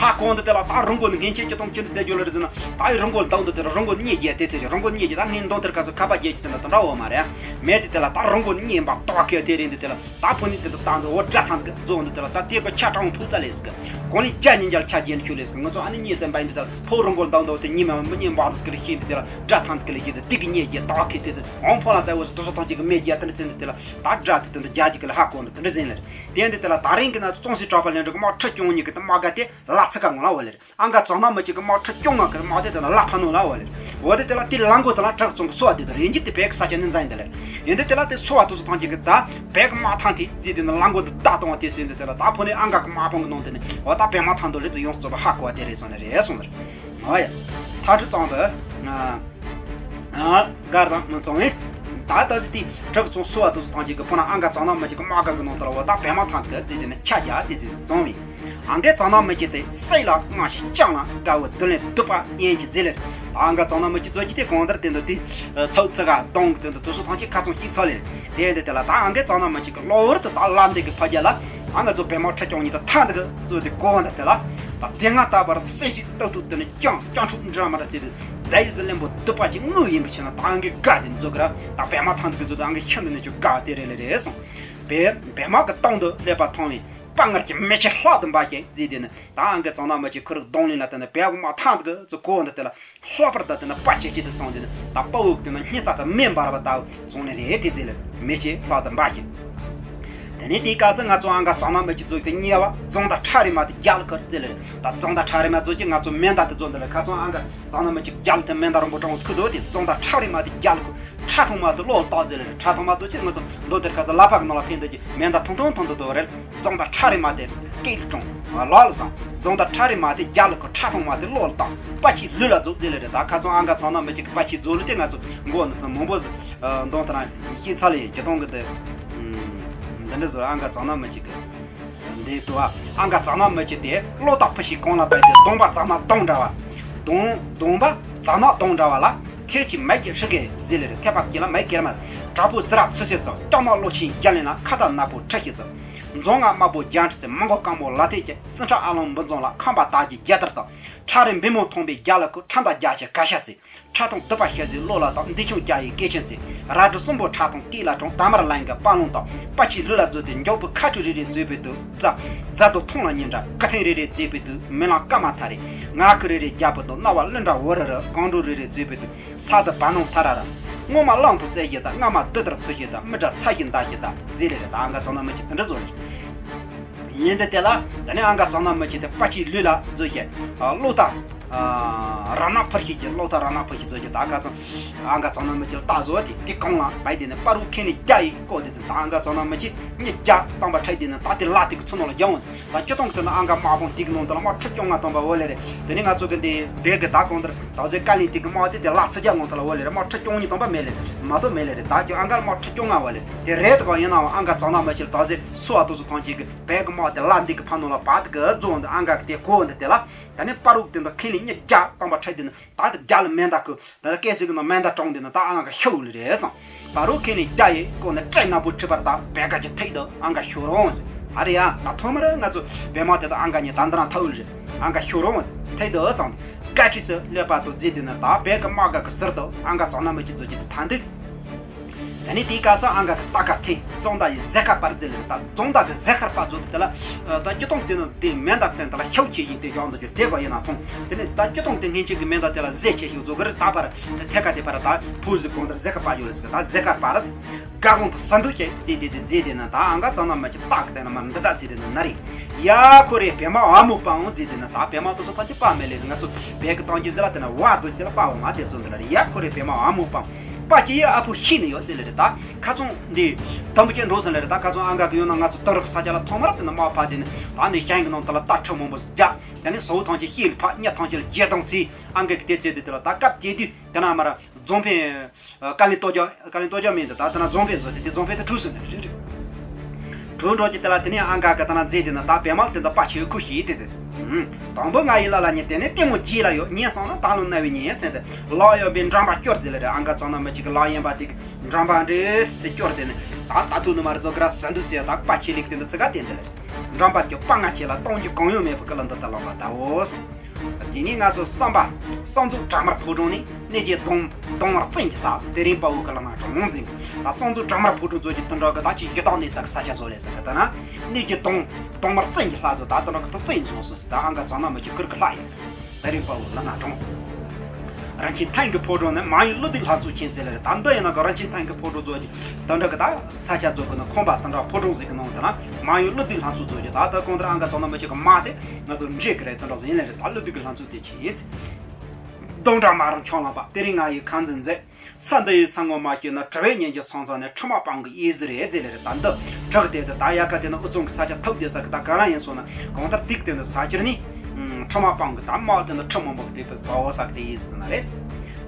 ཧ་གོ་འདི་དེ་ལ་ད་རི་མགོ་ནི་ངན་ཆེ་ཅི་གཏོང་ཅི་འདྲ་བཙལ་རྒྱུ་ལ་རེད་ཟེར་ན་ད་ཡི་རི་མགོ་ལ་ལྡང་འདི་དེ་ལ་རི་མགོ་ནི་གཉིས་རྒྱས་དེ་ཚེ་རི་མགོ་ནི་གཉིས་རྒྱས་ད་ངའི་མདུན་དེར་ག་ཚོད་ཁ་པར་རྒྱས་ཀྱི་ཟེར་ན་དེ་འདྲ་འོ་མ་རེད། མེད་དེ་དེ་ལ་ད་རི་མགོ་ནི་གཉིས་ཡིན་པ་ཏོག་ཁེ་དེ་རེད། འདི་དེ་ལ་ད་ཕོ་ནི་དེ་དེ་ད་འདི་འོ་དགྲ་ཐང་གི་རྫོང་འདི་དེ་ལ་ད་དེ་གི་ཆ་གྲང་ཐུག་ཙ་ལས་ཟེར་གི་གོང་ནི་བརྒྱ་ཉིས་བརྒྱ་ལ་ཆ་རྒྱས་ནི་ཁྱོད་ལས་ཟེར་གི་ང་ཚོ་ཨ་ནི་གཉིས་ཙམ་པ་ཡིན་འདི་དེ་ལ་ཕོ་རི་མགོ་ལ་ལྡང་འདི་འོ་དེ་ཉི་མ་མི་གཉིས་འབག་འདི་ཟེར་གི་ལ་ཤེས་འདི་དེ་ལ་དགྲ་ཐང་གི་ལ་ཤེས་འདི་དེ་གི་གཉིས་རྒྱས་ཏོག་ཁེ་དེ་ཚེ་འོང་ཕོ་ལ་ཙ་འོ་ཟེར་དེ་ཚོ་ཐང་གི་གི་མེ་རྒྱས་དེ་འདྲ་ཚེ་འདི་དེ་ལ་ད་དགྲ་དེ་དེ་འདི་རྒྱ་གི་གི་ལ་ཧ་གོ་འདི་དེ་འདྲ་ཟེར་ལ། དེ་ཡང་འདི་དེ་ལ་ད་རིང་གི་ན་ཚོ་གཙང་སྲས་གྲགས་པ་ལྷུན་གྲུབ་ཀྱི་དམག་ཁྲི་སྐྱོང་གཉིས་ཀྱི་དམག་སྒར་དེ་ལ་ཚ་ཁ་ངོ་ལ་འོ་ལེ་རེད། ཨ་འགའ་གཙང་ནག་མི་གཅིག་གི་དམག་ཁྲི་སྐྱོང་ང་གི་དམག་དེ་དེ་ལ་ལ་ཕ་ནོ་ལ་འོ་ལེ་རེད། འོ་དེ་དེ་ལ་དེ་ལ་མགོ་དེ་ལ་བྲག་ཚང་གི་སོ་བ་དེ་དེ་རེད། འདི་དེ་བས་གི་ས་ཆ་ནི་འཛིན་དེ་ལེ་རེད། ཡིན་དེ་དེ་ལ་དེ་སོ་བ་དེ་ཚོ་ཐང་གཅིག་གི་ད་བས་གི་དམག་ཐང་དེ་རྫི་དེ་ནི་ལ་མགོ་དེ་བཏགས་གཏོང་བ་དེ་ཚེ་འདི་དེ་ལ་ད་ཕོ་ནི་ཨ་འགའ་གི་དམག་དཔུང་གི་ནང་དེ་ནི་འོ་ད་བས་དམག་ཐང་དུ་རེད་ཚེ་ཡོངས་རྫོགས་པ་ཧ་གོ་བ་དེ་རེད་སོང་ནི་རེད་སོང་ནི་རེད། འོ་ཡ། ཐག་ཁྲི་གཙང་དུ། ཨ། སྒར་དང་མི་གཙང་བས། ད་ལྟ་ཟི་དེ་བྲག་ཚང་སོ་བ་དུ་སུ་ཐང་གཅིག་གི་ཕོ་ན་ཨ་འགའ་གཙང་ནག་མི་གཅིག་གི་དམག་སྒར་གི་ནང་དུ་ལ་འོ་ད་བས་དམག་ཐང་གི་རྫི་དེ་ནི་ཆ་རྒྱ་དེ་རྫི་གཙང་བས། ཨ་འགའི་གཙང་ནག་མི་གཅིག་དེ་སྲས་ལ་སྔ་ཕྱི་སྤྱང་ལ་དགའ་བོ་བདུད་ལས་སྡུག་པ་གཉེན་གྱི་རྫི་ལེར། ཨ་འགའ་གཙང་ནག་མི་གཅིག་ཚོ་གཅིག་དེ་གང་ལྟར་དེ་འདུག་དེ། ཚོགས་ཚུ་ག་གདོང་གི་དེ་འདུག་དུ་སུ་ཐང་གཅིག་ཁ་ཚང་ཤིག་ཚོ་ལེར། དེ་འདི་དེ་ལ་ད་ཨ་འགའི་གཙང་ནག་མི་གཅིག་གི་གློ་བུར་དུ་ད་ལ་འདི་གི་ཕ་རྒྱ་ལ། ཨ་ང་ཚོ་བས་དམག་ཁྲི་སྐྱོང་གཉིས་དང་ཐང་འདི་གི་གཙོ་དེ་གོ་འདི་དེ་ལ། ད་དེ་སྔ་ལྟ་བར་སྲས་ཤིག་ལྟ་ཐུབ་དེ་ནི་སྤྱང་སྤྱང་ཕྲུག་འདྲ་མ་འདྲ་བྱེད་དུ། ད་ཡི་གི་གླེན་པོ་སྡུག་པ་ཅིག་དངོས་ཡིན་པ་ཞིག་ན་ད་ཨང་གི་དགའ་དེ་མཛོ་གི་ར། ད་བས་དམག་ཐང་འདི་གི་གཙོ་དེ་ཨང་གི་ཤིན་ཏུ་ནས་ཀྱང་དགའ་དེ་རེད་ལེ་རེད་སོང་། བས་བས་དམག་གི་སྟེང་དུ་སླེབས་པ་མཐོང་བས་དཔའ་ངར་གྱི་མེ་ལྕེ་ལྷག་ཏུ་འབར་ཞིང་རྫི་དེ་ནི་ད་ཨང་གི་གཙང་ནག་མི་གཅིག་ཁུ་རུ་གདོང་ལེན་ལ་བརྟེན་ནས་བས་དམག་ཐང་འདི་གི་གཙོ་གོ་འདི་དེ་ལ་ལྷག་པར་དུ་དེ་ནི་དཔའ་ཆེ་ཆེ་དུ་སོང་དེ་ནི་ད་དཔའ་བོ་གི་དེ་ནི་སྙིང་རྩ་དང་མེ་འབར་བ་ལྟ་བུ་བྱུང་ནི་རེད་དེ་རྫི་ལེར་མེ་ལྕེ་ལྷག་ཏུ་འབར་ཞིང་། དེ་ནས་དེའི་སྐབས་སུ་ང་ཚོ་ཨང་ག་གཙང་ནག་མི་གཅིག་ཚོ་དེ་ཉེ་བ་རྫོང་དང་ཁྲ་རི་མ་དེ་རྒྱ་ལ་ཁུར་ཟེར་ལེ། ད་རྫོང་དང་ཁྲ་རི་མ་ཚོ་གཅིག་ང་ཚོ་མེ་མདའ་དེ་ཚོ་འདི་ལ་ཁ་ཚང་ཨང་ག་གཙང་ནག་མི་གཅིག་རྒྱ་ལ་དེ་མེ་མདའ་རིང་པོ་གྲོང་སུ་ཁུ་དོ་དེ་རྫོང་དང་ཁྲ་རི་མ་དེ་རྒྱ་ལ་ཁུར་ ཁྲ་ཐུང་མ་དེ་བློ་ལ་བཏགས་ཟེར་ལེ་རེད། ཁྲ་ཐུང་མ་ཚོ་ཅི་ང་ཚོ་མདོ་དེར་ཁ་ཚ་ལ་ཕག་གི་ནང་ལ་ཕན་འདོད་ཀྱི་མེ་མདའ་ཐུང་ཐུང་ཐུང་ཐུང་དུ་རེད། རྫོང་དང་ཁྲ་རེ་མ་དེ་སྐད་ཀྱི་གྲོང་ལ་ལ་བཟང་། རྫོང་དང་ཁྲ་རེ་མ་དེ་རྒྱ་ལ་ཁོ་ཁྲ་ཐུང་མ་དེ་བློ་ལ་བཏགས་པ་ཆེ་ལུས་ལ་རྫོགས་ཟེར་ལེ་རེད། ད་ཁ་ཚོ་ཨང་ག་ཚང་ན་མི་གཅིག་གི་པ་ཆེ་རྫོགས་ལུས་དེ་ང་ཚོ་མགོ་ནི་ཐང་མང་པོ་ཟིག་འདོང་ཐང་ཤེས་ཚ་ལེ་ཡིན་གྱི་གཏོང་གི་དེ། འདི་འདྲ་ཟོར་ཨང་ག་ཚང་ན་མི་གཅིག་གི་འདི་དུ་བ། ཨང་ག་ཙག་ན་མི་གཅིག་དེ་བློ་དག་ཕུ་ཞིག་གང་ལ་བས་ཏེ་གདོང་པ་ཙག་ན་གདོང་འདྲ་བ། གདོང་གདོང་པ་ཙག་ན་གདོང་འདྲ་བ་ལ་ཐེལ་གྱི་མེད་ཀྱི་ཧྲི་གེ་ཟེར་ལེ་རེ། ཐེ་པ་ཀྱི་ལ་མེད་ཀྱི་ར་མ། དྲག་པོ་ཟི་ར་ཚུ་སེ་ཙོ་སྐྱ་མ་ལོ་ཆེན་ཡ་ལེན་ལ་ཁ་ད་ན་པོ་ཁྲ་ཤི་ཙོ། མཛོ་ང་དམར་པོ་རྒྱ་ཁྲི་ཚེ་མང་གོ་སྐམ་པོ་ལ་ཐེ་ཀྱི་སྲིན་ཁྲ་ཨ་ལོང་འབུ་རྫོང་ལ་ཁང་པ་དག་གི་རྒྱ་དར་དང་། ཁྲ་རེ་འབི་མོ་མཐོང་པའི་རྒྱ་ལ་ཁུ་ཁྲ་མདའ་རྒྱ་ཆེ་ག་ཤ་ཚེ། ཁྲ་ཐུང་དུ་པ་ཤ་ཟི་བློ་ལ་དང་འདི་ཆུང་རྒྱ་ཡི་སྐད་ཆེན་ཚེ། ར་སྒྲོ་གསུམ་པོ་ཁྲ་ཐུང་སྐེད་ལ་གྲོང་ད་མར་ལན་གི་དཔའ་ལུང་དང་པ་ཆེ་ལུས་ལ་རྫོས་ཏེ་མགྱོགས་པོ་ཁ་ཁྲུ་རེ་རེ་རྫོས་པའི་དུ་རྫ་རྫ་དུ་ཐུང་ལ་ཉིན་འདྲ་ཀི་ཐེང་རེ་རེ་རྫོས་པའི་དུ་མི་ལང་ཀ་མ་ཐ་རེ། ང་ཁུ་རེ་རེ་རྒྱ་པོ་དུ་རྣ་བ་གླུ་འདྲ་བོ་རེ་རེ་གང་འགྲོ་རེ་རེ་རྫོས་པའི་དུ་ས་དུ་བ་ནང་ཐ་ར་ར། སྔོན་མ་གླང་དུ་རྩེ་ཞེ་དང་སྔ་མ་དུ་དར་ཚུ་ཞེ་དང་མི་འདྲ་ས་ཞེ་མདའ་ཞེ་དང་རྫས་རེ་རེ་དང་ཨང་ག་ཚང་ན་མི་ཆེ་དུ་འདྲ་བཟོ་རེ། ཡིན་དེ་དེ་ལ་ད་ནི་ཨང་ག་ཙག་ན་མི་གཅིག་དེ་པ་ཆེ་ལུས་ལ་རྫོས་ཤེ། བློ་ཐག་ར་ན་ཕུར་ཤེས་ཀྱི་བློ་ཐག་ར་ན་ཕུར་ཤེས་རྫོས་ཀྱི་ད་ག་ཙང་ཨང་ག་ཙག་ན་མི་གཅིག་ལ་ད་བཟོ་དེ་དེ་གང་ལ་བས་དེ་ནི་པ་རུ་ཁེ་ནི་རྒྱ་ཡི་ཀོ་དེ་ཙི་ད་ཨང་ག་ཙག་ན་མི་གཅིག་ཉི་རྒྱ་སྟོང་པ་ཁྲ་དེ་ནི་ད་དེ་ལ་དེ་གི་ཚུ་ནང་ལ་རྒྱ་འོང་ཟེར། ད་སྤྱི་སྟོང་དེ་ནི་ཨང་ག་དམག་དཔུང་དེ་གི་ནང་དུ་ལ་མ་ཁྲི་སྐྱོང་ང་སྟོང་པ་འོ་ལེ་རེ། དེ་ནི་ང་ཚོ་གི་འདི་དེ་གི་ད་གང་ལྟར་ད་གཟོད་ཀ་ལིན་དེ་གི་དམག་དེ་དེ་ལ་ཚི་རྒྱ་ནང་དུ་ལ་འོ་ལེ་རེ་མ་ཁྲི་སྐྱོང་ཉི་སྟོང་པ་མེད་ལེ་མ་གཏོགས་མེད་ལེ་རེ། ད་ཀྱང་ཨང་ག་ལ་མ་ཁྲི་སྐྱོང་ང་འོ་ལེ་དེ་རེད་དགོ་ཡིན་ནའང་ཨང་ག་ཙག་ན་མི་གཅིག་ལ་ད་གཟོད། སུ་བ་དུ་སུ་ཐང་ཅིག་གི་བལ་གི་དམག་དེ་ལ་འདི་གི་ཕ་ནོ་ལ་བ་དི་གི་རྫོང་དུ་ཨང་ག་གི་དེ་གོ་འདི་དེ་ལ། ད་ནི་པ་རུག་དེ་འདི་ཁེ་ལི་ཉི་རྒྱ་སྟོང་པ་ཁྲ་དེ་ནི་ད་དི་རྒྱ་ལ་མེ་མདའ་གི་ད་སྐད་ཟིག་གི་ནང་མེ་མདའ་གྲོང་དེ་ནི་ད་ཨང་ག་ཤོ་ལི་རེད་སོང་། པ་རུག་ཁེ་ལི་རྒྱ་ཡི་གོ་ནི་སྤྲེལ་ནག་པོ་ཁྲི་པར་ད་བལ་ག་གི་ཐིག་དུ་ཨང་ག་ཤོ་རོང་ཟེར། ཨ་རེ་ཡ་ད་ཐོག་མར་ང་ཚོ་བལ་དམག་དེ་ད་ཨང་ག་ཉི་ད་འདི་རང་ཐའུ་ལི་རེད། ཨང་ག་ཤོ་རོང་ཟེར་ཐིག་དུ་ཙང་དེ་ག་ཁྲི་སི་ལེ་པ་དུ་རྫི་དེ་ནི་ད་བལ་གི་དམག་ག་གི་ཟུར་དུ་ཨང་ག་ཙག་ན་མི་གཅིག་རྫོས་ཀྱི་དེ་ཐང་དུ། ད་ནི་དེའི་སྐབས་སུ་ཨང་ག་གི་རྟ་ཁ་ཐེ་རྫོང་བདག་ཡི་ཟེ་ཁ་པར་རྫི་ལེ་ད་རྫོང་བདག་གི་ཟེ་ཁ་པར་རྫོ་དེ་ལ་ད་སྤྱི་སྟོང་དེ་ནི་དེ་མེ་མདའ་བསྟན་ད་ལ་ཤའུ་ཆེ་ཡིན་དེ་གཞོང་དུ་གྱུར་དེ་གོ་ཡིན་ན་མཐོང་། དེ་ནི་ད་སྤྱི་སྟོང་དེ་སྔན་ཆད་ཀྱི་མེ་མདའ་དེ་ལ་ཟེ་ཆེ་ཞིག་བཟོ་གི་རེད། ད་པར་དེ་ཐེ་ཁ་དེ་པར་ད་ཕུ་ཟི་གོང་དར་ཟེ་ཁ་པར་ཡོད་ལ་ཟེ་ཁ་ད་ཟེ་ཁ་པར་སྒ་གོང་དུ་ཟ་འདུག་ཅེས་ཟེ་དེ་དེ་ཟེ་དེ་ན་ད་ཨང་ག་ཙག་ན་མི་གཅིག་ལ་དེ་ན་མ་འདི་ད་ཟེ་དེ་ན་ན་རེ། ཡ་ཁོ་རེ་བེ་མ་ཨ་མོ་པང་ཟེ་དེ་ན་ད་བེ་མ་དོ་སོ་ཐང་གི་པ་མེ་ལེ་ང་ཚོ་བེ་གི་ཏང་གི་ཟེ་ལ་དེ་ན་བ་ཟོ་གི་ལ་པ་བ་མ་དེ་ཚོ་འདི་ལ་རེ། ཡ་ཁོ་རེ་བེ་མ་ཨ་མོ་པང་པ་ཅི་ཡ་ཨ་ཕོ་ཤི་ནི་ཡོད་ཟེར་ལེ་རེད། ད་ཁ་ཚོང་འདི་དམ་པོ་ཅན་འགྲོ་ཟེར་ལེ་རེད། ད་ཁ་ཚོང་ཨང་ག་གི་ཡོད་ན་ང་ཚོ་དོ་རུ་ས་ཆ་ལ་ཐོག་མར་དེ་ན་མ་ཕ་དེ་ནི་ད་ནི་ཤན་གི་ནང་དུ་ལ་རྟ་ཁྲི་མང་པོ་རྒྱ་ད་ནི་ཟོ་ཐང་ཅི་ཤི་ལ་ཕ་ཉ་ཐང་ཅི་ལ་རྒྱལ་དང་ཚི་ཨང་ག་གི་དེ་ཚེ་དེ་དེ་ལ་ད་སྐབས་དེ་དུས་དེ་ན་མ་ར་རྫོང་དཔོན་ཀ་ལི་ཏོ་ཇོ་ཀ་ལི་ཏོ་ཇོ་མིན་དུ་ད་དེ་ན་རྫོང་དཔོན་བཟོ་དེ་དེ་རྫོང་དཔོན་དུ་གྲུ་སུ་ནི་རེད་རེད། གྲུ་འགྲོ་གི་དེ་ལ་དེ་ནས་ཨང་ག་གི་ད་ན་རྫས་དེ་ན་ད་བེ་མ་དེ་ད་པ་ཆེ་ཁུ་ཤི་དེ་ཟེར། དང་པོ་ང་ཡི་ལ་ལ་ཉེ་དེ་ནས་ལྟད་མོ་རྗེས་ལ་ཡོད་ཉེ་སོང་ན་ད་ལོ་ན་བའི་ཉེ་ཟེར་ཏེ་ལག་གཡོན་པའི་འགྲམ་པ་སྐྱོར་ཟེར་ལེ་རེད། ཨང་ག་ཙག་ན་མི་གཅིག་གི་ལག་གཡོན་པ་དེ་གི་འགྲམ་པ་འདྲེ་སེ་སྐྱོར་དེ་ནས་ད་ད་ཐུག་ནི་མ་རེད་ཙོ་གི་ར་ཟ་འདུག་ཅེས་ད་པ་ཆེ་ལིག་དེ་འདི་ཙི་ག་དེ་འདི་ལེ། འགྲམ་པ་གི་པ་ང་ཆེ་ལ་གཏོང་རྒྱུ་གང་ཡང་མེད་པ་གི་ལ་འདི་ད་ལོ་མ་ད་འོ་སོང་། དེ་ནས་ང་ཚོ་བསམ་པ་བསམ་གཟུགས་གྲང་མར་ཕོ་བྲང་ནས་གནས་ཀྱི་གདོང་གདོང་བར་བཙན་གྱི་ལྟ་དེ་རིང་དཔའ་བོ་གི་ལ་ང་གྲོང་འཛིན་གྱི་ད་བསམ་གཟུགས་གྲང་མར་ཕོ་བྲང་ཚོ་གྱི་དུ་འགྲོ་གི་ད་ཅི་ཞི་དྭགས་གནས་ས་གི་ས་ཆ་བཟོ་ལས་ས་གི་ད་ན་གནས་ཀྱི་གདོང་གདོང་བར་བཙན་གྱི་ལྷ་ཚོ་ད་དུ་འགྲོ་གི་ད་བཙན་བཟོ་སོ་སི་ད་ཨང་ག་ཙག་ན་མི་གཅིག་ཁུར་གི་ལྷ་ཡིན་སི་དེ་རིང་དཔའ་བོ་ལ་ང་གྲོང་འཛིན། རིན་ཆེན་ཐང་གི་ཕོ་བྲང་ནི་མང་ཡུལ་ཀླུ་སྡེ་ལྷ་ཚོགས་ཆེན་ཟེར་ལེ་རེད། ད་འདི་ཡིན་ན་གི་རིན་ཆེན་ཐང་གི་ཕོ་བྲང་ཚོ་གྱི་ད་འགྲོ་གི་ད་ས་ཆ་ཚོ་གི་ན་ཁོམ་པ་ད་འགྲོ་ཕོ་བྲང་ཟིག་གི་ནང་དུ་ན་མང་ཡུལ་ཀླུ་སྡེ་ལྷ་ཚོགས་ཚོ་གྱི་ད་ད་གང་ལྟར་ཨང་ག་ཙག་ན་མི་གཅིག་གི་མ་དེ་ང་ཚོ་འདྲེས་གི་རེད། ད་འགྲོ་ཟིན་ལེ་རེད། ད་ཀླུ་སྡེ་གི་ལྷ་ཚོགས་དེ་ཆེ་ཡིན། གདོང་འདྲ་མ་རུང་ཆོང་ལངས་པ་དེ་རིང་ང་ཡི་ཁ་འཛིན་མཛད། ས་འདི་ཡི་ས་ངོ་མ་ཤེས་ན་གྲི་བའི་ཉིན་གྱི་སང་ཚང་ནས་ཁྲི་མ་སྤང་གི་ཡིད་ཟི་རེད་ཟེར་ལེ་རེད། ད་འདི་གྲི་གི་དེ་དུ་ད་ཡ་ཁ་དེ་ན་ཨུ་ཚུང་གི་ས་ཆ་ཐུབ་དེ་ས་གི་ད་ག་རང་ཡིན་སོང་ན་གང་ལྟར་ཏིག་དེ་ནི་ས་ཁྱེར་ནི་ཁྲི་མ་སྤང་གི་ད་དམག་དེ་ནི་ཁྲི་མང་པོ་གི་དེ་དུ་བ་བོ་ས་གི་དེ་ཡིད་ཟི་ན་རེད།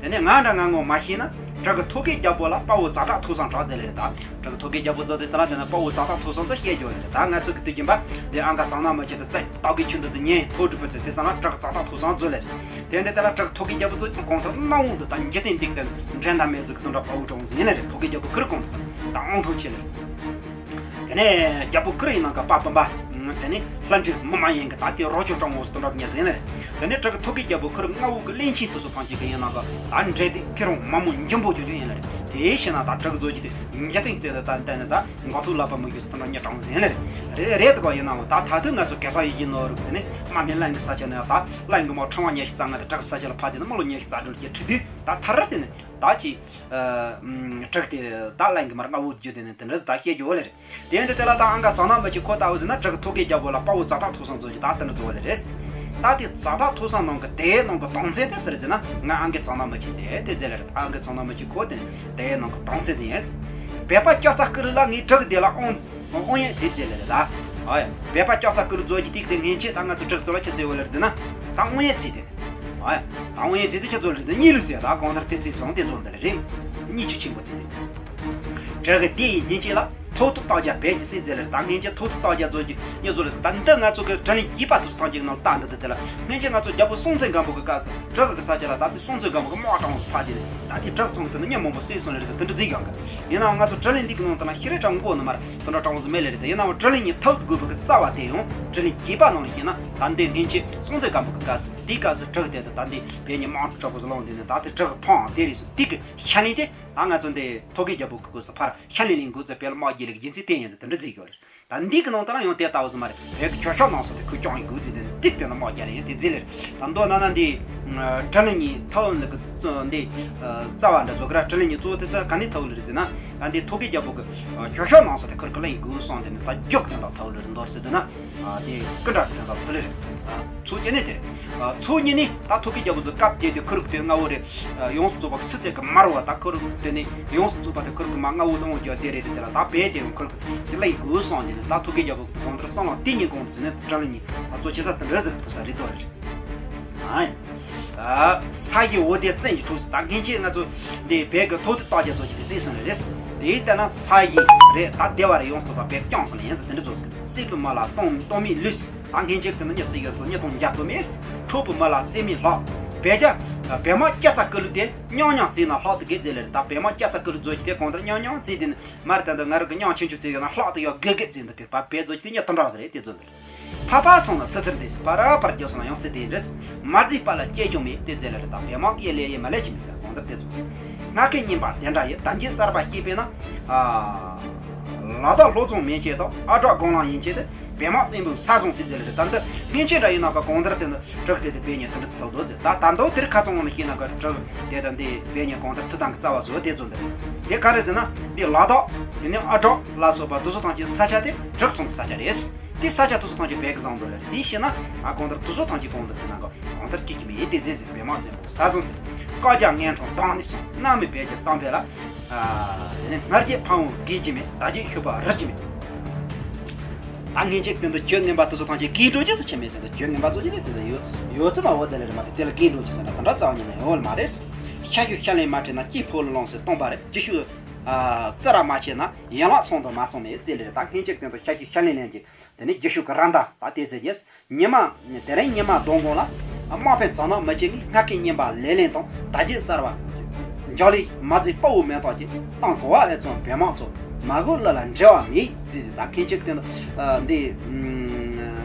དེ་ནས་ང་འདྲ་ང་ངོ་མ་ཤེས་ན་གྲི་གི་ཐོག་གི་རྒྱལ་པོ་ལ་དཔའ་བོ་ཛ་དྲག་ཐུག་སང་དྲག་ཟེར་ལེ་རེད། ད་གྲི་གི་ཐོག་གི་རྒྱལ་པོ་ཚོ་དེ་དེ་ལ་དེ་ན་དཔའ་བོ་ཛ་དྲག་ཐུག་སང་ཚོ་བཤད་རྒྱུ་རེད། ད་ང་ཚོ་གི་དུས་རྒྱུན་པ་དེ་ཨང་ག་ཙག་ན་མི་ཆེ་དུ་བཙན་སྟག་གི་ཆུ་འདི་དུ་ཉེ་ཐོག་གྲུབ་པ་ཚེ་དེ་སང་ན་གྲི་གི་ཛ་དྲག་ཐུག་སང་ཚོ་ལེ་རེད། དེ་འདི་དེ་ལ་གྲི་གི་ཐོག་གི་རྒྱལ་པོ་ཚོ་གང་ཐུབ་སྣང་བ་འདི་དང་འཇིག་རྟེན་འདི་གི་དེ་འགྲན་ཟླ་མེད་ཚོ་གི་དུ་འདྲ་དཔའ་བོ་གྲོང་ཟིན་ལེ་རེད། ཐོག་གི་རྒྱལ་པོ་ཁུར་གང་དུ་ཚང་ད་ཨང་ཐང་ཆེ་ལེ་རེད། དེ་ནས་རྒྱལ་པོ་ཁུར་ཡིན་ནང་གི་དཔའ་བོ་པ། དེ་ནས་ལྷ་འདྲེ་མི་མ་ཡིན་གི་ད་ལྟའི་རོ་ཅོ་ཀྲོང་ངོ་སུ་དོན་རབ་ཉེ་ཟིན་ལེ། དེ་ནས་གྲི་གི་ཐོག་གི་རྒྱལ་པོ་ཁུར་རྔ་བོ་གི་གླིང་ཆེན་དུ་སུ་ཕང་གཅིག་གི་ཡིན་ནང་གི་ད་འདྲེ་དེ་ཁེ་རོང་མ་མོ་འཇིམ་པོ་ཅོ་ཅོ་ཡིན་ལེ། དེའི་ཕྱི་ན་ད་གྲི་གི་མཛོ་གི་དེ་ཉེ་སྟེང་དེ་ད་ད་ནས་ད་མགོ་ཐུག་ལབ་པ་མོ་གི་སུ་དོན་རབ་ཉེ་ཀྲོང་ཟིན་ལེ། རེད་རེད་དེ་གོ་ཡིན་ནང་ད་ད་དུང་ང་ཚོ་གེ་ས་ཡི་ཡིན་ནོ་རུ་དེ་ནས་མ་མི་ལན་གི་ས་ཆ་ནས་ད་ལན་གི་མོ་ཁྲོང་བ་ཉེ་ཤི་རྩ་ང་དེ་གྲི་གི་ས་ཆ་ལ་ཕ་དེ་ནས་མ་ལོ་ཉེ་ཤི་རྩ་འགྲུལ་གྱི་ཁྲི་དུས་ད་ཐར་ར་དེ་ནས་ད་ཅི། ཨ། ཨམ། གྲི་གི་དེ་ད་ལན་གི་མར་རྔ་བོ་རྒྱུ་དེ་ནས་དེ་འདྲ་ཟི་ད་བཤད་རྒྱུ་བོ་ལེ་རེད། དེ་འདི་དེ་ལ་ད་ཨང་ག་ཙག་ན་མི་ཆེ་ཁོ་ལྟ་བུ་ཟིན་ན་གྲི་གི་ཐོག་གི་རྒྱལ་པོ་ལ་དཔའ་བོ་ཛ་དྲག་ཐུག་སང་ཚོ་གི་ད་དེ་འདྲ་ཚོ་བོ་ལེ་རེད། ད་དེ་ཛ་དྲག་མཐོ་ས་ནང་གི་དེའི་ནང་གི་དོན་ཚན་དེ་ཟེར་ཟེར་ན། ང་ཨང་ཀི་ཚང་ན་མི་ཆེ་ཟེར་དེ་ཟེར་ལེ་རེད། ཨང་ཀི་ཚང་ན་མི་ཆེ་ཁོ་དེ་དེའི་ནང་གི་དོན་ཚན་དེ་ཡིན། བོད་པ་སྐྱ་ཚ་ཀུ་རུ་ལ་ངའི་བྲག་དེ་ལ་དབང་དབང་ཡོད་ཚེ་དེ་ལེ་རེད་ད། ཨ་ཡ། བོད་པ་སྐྱ་ཚ་ཀུ་རུ་རྫོགས་ཀྱི་ཐིག་དེ་སྔན་ཆད་ད་ང་ཚོ་བྲག་ཚོ་ལ་ཁྱི་ཚེ་བོ་ལེར་ཟེར་ན། ད་དབང་ཡོད་ཚེ་དེ། ཨ་ཡ། ད་དབང་ཡོད་ཚེ་དེ་ཁྱི་ཚོ་ལེར་ཟེར་གཉིས་ལུགས་ཚེ་ད་གང་ལྟར་དེ་ཚེ་ཚང་དེ་ཚོ་འདི་ལེ་རེད། གཉིས་ཆུ་ཆེན་པོ་ཚེ་དེ། བྲག་གི་དེ་ཡི་སྔན་ཆད་ལ། ཐོག་ཏུ་རྟགས་བརྒྱ་བོད་ཀྱི་སྲིད་ཟེར་ལེར་ད་སྔན་ཆད་ཐོག་ཏུ་རྟགས་བརྒྱ་རྫོགས་ཀྱི་ཉེ་བཟོ་ལེར། ད་འདི་ང་ཚོ་གི་དྲིན་ལན་བརྒྱད་པ་དུ་སུ་ཐང་ཅིག་ནང་ལྟ་འདི་དེ་དེ་ལ། སྔན་ཆད་ང་ཚོ་རྒྱལ་པོ་སྲོང་བཙན་སྒམ་པོ་གི་སྐབས་སུ་བྲག་གི་ས་ཆ་ལ་ད་དེ་སྲོང་བཙན་སྒམ་པོ་གི་དམག་དྲངས་སུ་ཕ་དེ་ནི་ད་དེ་བྲག་ཚང་གི་དེ་ནི་མྱི་མང་པོ་བསད་སོང་ལེར་ཟེར་དེ་འདྲ་ཟིག་ཡོང་གི། ཡིན་ནའང་ང་ཚོ་དྲིན་ལན་འདི་གི་ནང་དུ་ན་ཤི་རེ་གྲངས་མགོ་ནི་མར་དེ་འདྲ་གྲངས་སུ་མེད་ལེ་རེད་དེ། ཡིན་ནའང་དྲིན་ལན་ཉིད་ཐོག་ཏུ་དགོས་པ་གི་རྩ་བ་དེ་ཡང་དྲིན་ལན་བརྒྱད་པ་ནང་ལ་བཤད་ན། ད་འདི་སྔན་ཆད་སྲོང་བཙན་སྒམ་པོ་གི་སྐབས་སུ་དེའི་སྐབས་སུ་བྲག་དེ་དུ་ད་འདི་བོད་ཉིད་དམག་འཁྲུག་ཆོག་པོ་སུ་ལོང་དེ་ནི་ད་དེ་བྲག་གི་ཕང་དེ་རེད་ཟེར་དེ་གི་ཤ་ལེན་དེ། ད་ང་ཚོ་འདི་ཐོག་གི་རྒྱལ་པོ་གི་སྐབས་སུ་ཕར་ཤ་ལེན་ལེན་དགོས་ཚེ་བོད་ལ་དམག་རྒྱག་ལེ་གི་རྒྱུ་མཚན་དེ་ཡིན་ཟེར་དེ་འདྲ་ཟིག་ཡོད་རེད། ད་འདི་གི་ནང་དུ་ན་ཡང་དེ་ལྟ་བུ་ཟིག་མ་རེད། བོད་ཀྱི་ཇོ་ཤོག་ནང་སོ་དེ་ཁུར་སྐྱོང་ཡི་དགོས་ཟེར་དེ་ནི་ཏིག་དེ་ན་དམག་རྒྱག་ལེ་ཡིན་དེ་ཟིག་ལེ་རེད། ད་མདོར་ན་ན་འདི་དྲིན་ལན་ཉིད་ཐོག་ལ་གི་འདི་རྩ་བ་འདྲ་བཟོ་གི་ར། དྲིན་ལན་ཉིད་གཙོ་བོ་དེ་ས་ག་ནས་ཐོག་ལེ་རེད་ཟེར་ན། ད་འདི་ཐོག་གི་རྒྱལ་པོ་གི་ཇོ་ཤོག་ནང་སོ་དེ་ཁུར་གི་ལེན་དགོས་སོང་དེ་ནི་ད་རྒྱུག་དེ་ད་ཐོག་ལེ་རེད། མདོར་ཟེར་དུས་ན། ཨ། དེ་སྐུ་འདྲ་དེ་དག་ཐོ་ལེ་རེད། ཨ། ཚོ་གཅིག་ནི་དེ་རེད། ཨ། ཚོ་གཉིས་ནི་ད་ཐོ་གི་རྒྱལ་པོ་ཚོ་སྐབས་དེ་དུས་ཁུ་རུ་དེ་མངའ་འོག་རེད། ཨ། ཡོངས་སུ་རྫོགས་པ་སུ་ཚད་ཀྱི་མར་བ་ད་ཁུ་རུ་དེ་ནི་ཡོངས་སུ་རྫོགས་པ་དེ་ཁུ་རུ་གི་མ་མངའ་འོག་དང་འོག་རྒྱ་དེ་རེད། དེ་ལ་ད་བས་དེ་ཡང་ཁུ་རུ་གི་ལེགས་དགོས་སོང་ནི་ད་ཐོ་གི་རྒྱལ་པོ་གི་གོང་ལྟར་སང་ལ་དེ་གཉིས་གོང་དུ་ཚེ་ནི་དྲ་ལ་གཉིས་ཨ་ཚོ་ཆེ་ས་དེ་འདྲ་ཟིག་ཐོ་ས་རེད་དོ་རེད། ཨ། ས་གཞི་འོ་དེ་བཙན་གྱི་འཁྲུགས་སུ་ད་སྔན་ཆད་ང་ཚོ་འདི་བོད་ཀྱི་ཐོག་ཏུ་རྟགས་བརྒྱད་ཚོ་གི་དེ་སྲིད་སོང་ནི་རེད། དེའི་ལྟར་ན་ས་གཞི་རེད། ད་སྡེ་བ་རེ་ཡོངས་སུ་པ་བོད་བསྐྱངས་སོང་ནི་ཡིན་ཚུལ་དེ་འདྲ་ཚོ་ཟིག་སྲིད་པའི་མི་ལ་སྟོང་སྟོང་མི་ལུས། ད་སྔན་ཆད་ཀྱི་ནི་ཉི་ཤུ་ཡོད་ཚོ་ཉིས་སྟོང་བརྒྱ་སྟོང་མེད། འཕྲོག་པའི་མི་ལ་རྩེ་མི་ལྷག་བོད་རྒྱ་བོད་དམག་སྐྱ་ཚ་ཀུ་ལུ་དེ་ཉང་ཉང་རྩེ་ན་ལྷག་ཏུ་དགེ་རྩེ་ལེ་རེད། ད་བོད་དམག་སྐྱ་ཚ་ཀུ་ལུ་རྫོགས་ཀྱི་དེ་གོང་ལྟར་ཉང་ཉང་རྩེ་དེ་ནི་མར་ད་ད་ང་རང་གི་ཉང་ཆུང་ཆུང་རྩེ་ཡོད་ན་ལྷག་ཏུ་ཡོད་དགེ་དགེ་རྩེ་འདུག་གི་བ་བོད་རྫོགས་ཀྱི་དེ་ཉིད་དུ་འདྲ་ཟེར་རེད། དེ་ཚོ་འདུག་ཕ་ཕ་སོང་ན་ཚུ་ཚུར་འདས་སུ་ཕ་ར་ཕར་རྒྱབ་སོང་ན་ཡང་ཚེ་དེ་འདྲས། མ་རྫིས་པ་ལ་སྐྱེ་ཆུང་མེད་དེ་རྫས་ལ་རེ་དང་བེ་མང་ཡེ་ལེ་ཡེ་མ་ལེ་ཅི་མི་དང་གོང་ལྟར་དེ་ཚོ་ཟེར། ང་ཁའི་ཉིན་པ་དེ་འདྲ་ཡི་ད་འཇིག་གསར་པ་ཤེས་པས་ན། ཨ། ལ་དྭགས་ལྷོ་རྫོང་མན་ཆད་དང་ཨ་བྲག་སྒང་ལང་ཡན་ཆད་དེ་བེ་མང་བཙན་པོའི་ས་བཟུང་ཚེ་རྫས་ལ་རེ་ད་འདི་སྔན་ཆད་འདྲ་ཡིན་ན་ག་གོང་ལྟར་དེ་འདི་དྲག་དེ་དེ་བེ་ཉེ་དེ་འདྲ་ཚོ་ཐོག་དོ་ཚེ་ད་ད་འདོ་དེར་ཁ་ཚང་ངོ་ནས་ཤེས་ན་ག་དྲག་དེ་དེ་བེ་ཉེ་གོང་ལྟར་མཐུ་དང་གི་རྩ་བ་བཟོ་དེ་ཚོ་འདི་རེད། དེ་ག་རེ་ཟེར་ན་འདི་ལ་དྭགས་དེ་ནས་ཨ་བྲག་ལ་སོགས་པ་དུ་སོ་ཐང་ཆེན་ས་ཆ་དེ་དྲག་སོང་གི་ས་ཆ་རེད། དེ་ས་ཆ་དེ་ཚོ་ཐམས་ཅད་བོད་ཀྱི་བཟང་པོ་ལ་རེད། དེ་བྱས་ན་ཨ་གང་ལྟར་དེ་ཚོ་ཐམས་ཅད་གང་ལྟར་ཚེ་ན་ག་གང་ལྟར་སྐྱིད་ཀྱི་མེད་དེ་རྫས་ཟིག་བེ་མང་བཙན་པོ་ས་བཟུང་ཚེ། བཀའ་རྒྱ་ངན་འཕྲོང་དང་ནི་སོང་གནམ་མེད་བོད་ཀྱི་གཏམ་བོད་ལ། ཨ་དེ་ནས་སྔར་གྱི་ཕ་བོང་དགེ་ཀྱི་མེད་ད་གྱི་ཤུ་པ་རི་ཀྱི་མེད། ད་ངན་ཆེ་དེ་འདི་རྒྱུ་ངན་པ་དེ་ཚོ་ཐམས་ཅད་གིས་འགྲོ་རྒྱུ་ཚོ་ཆེ་མེད་དེ་འདི་རྒྱུ་ངན་པ་ཚོ་ཀྱི་དེ་དེ་འདི་ཡོད་ཡོད་ཚེ་མ་འོ་དེ་ལ་རེད་མ་དེ་དེ་ལ་གིས་འགྲོ་རྒྱུ་ཟེར་ན་དེ་འདྲ་རྩ་བ་ཉིད་ནས་ཡོད་མ་རེད། ཤ་ཤུ་ཤ་ལེན་མ་བྲིས་ན་སྐྱིད་ཕོ་ལ་ལོངས་སེ་སྟོང་པ་རེད། ཀྱི་ཤུ་ཨ་རྩི་ར་མ་བྱས་ན་ཡན་ལག་ཚང་དུ་མ་ཚང་མེད་རྩེ་ལེ་རེད། ད་སྔན་ཆད་དེ་འདི་ཤ་ཤུ་ཤ་ལེན་ལེན་གྱི། དེ་ནས་རྒྱུ་ཤུགས་ཀྱི་ར་མདའ་ད་ལྟའི་ཚེ་རྗེས་ཉི་མ་དེ་རིང་ཉི་མ་སྡོང་གོང་ལ་དམག་དཔོན་ཚང་ནག་མི་གཅིག་གིས་སྔར་གྱི་བསྙེན་པ་ལེ་ལེན་དང་དར་རྒྱས་གསར་བ་འཇོག་ལས་མ་རྫས་དཔའ་བོ་མེ་ཏོག་གིས་བཏང་གོ་བ་ཨེ་ཚང་བེ་མང་ཚོ་མ་གོ་ལ་ལ་འབྲེལ་བ་མེད་ཅེས་ཟེར། ད་མཁན་ཆེན་དེ་འདི་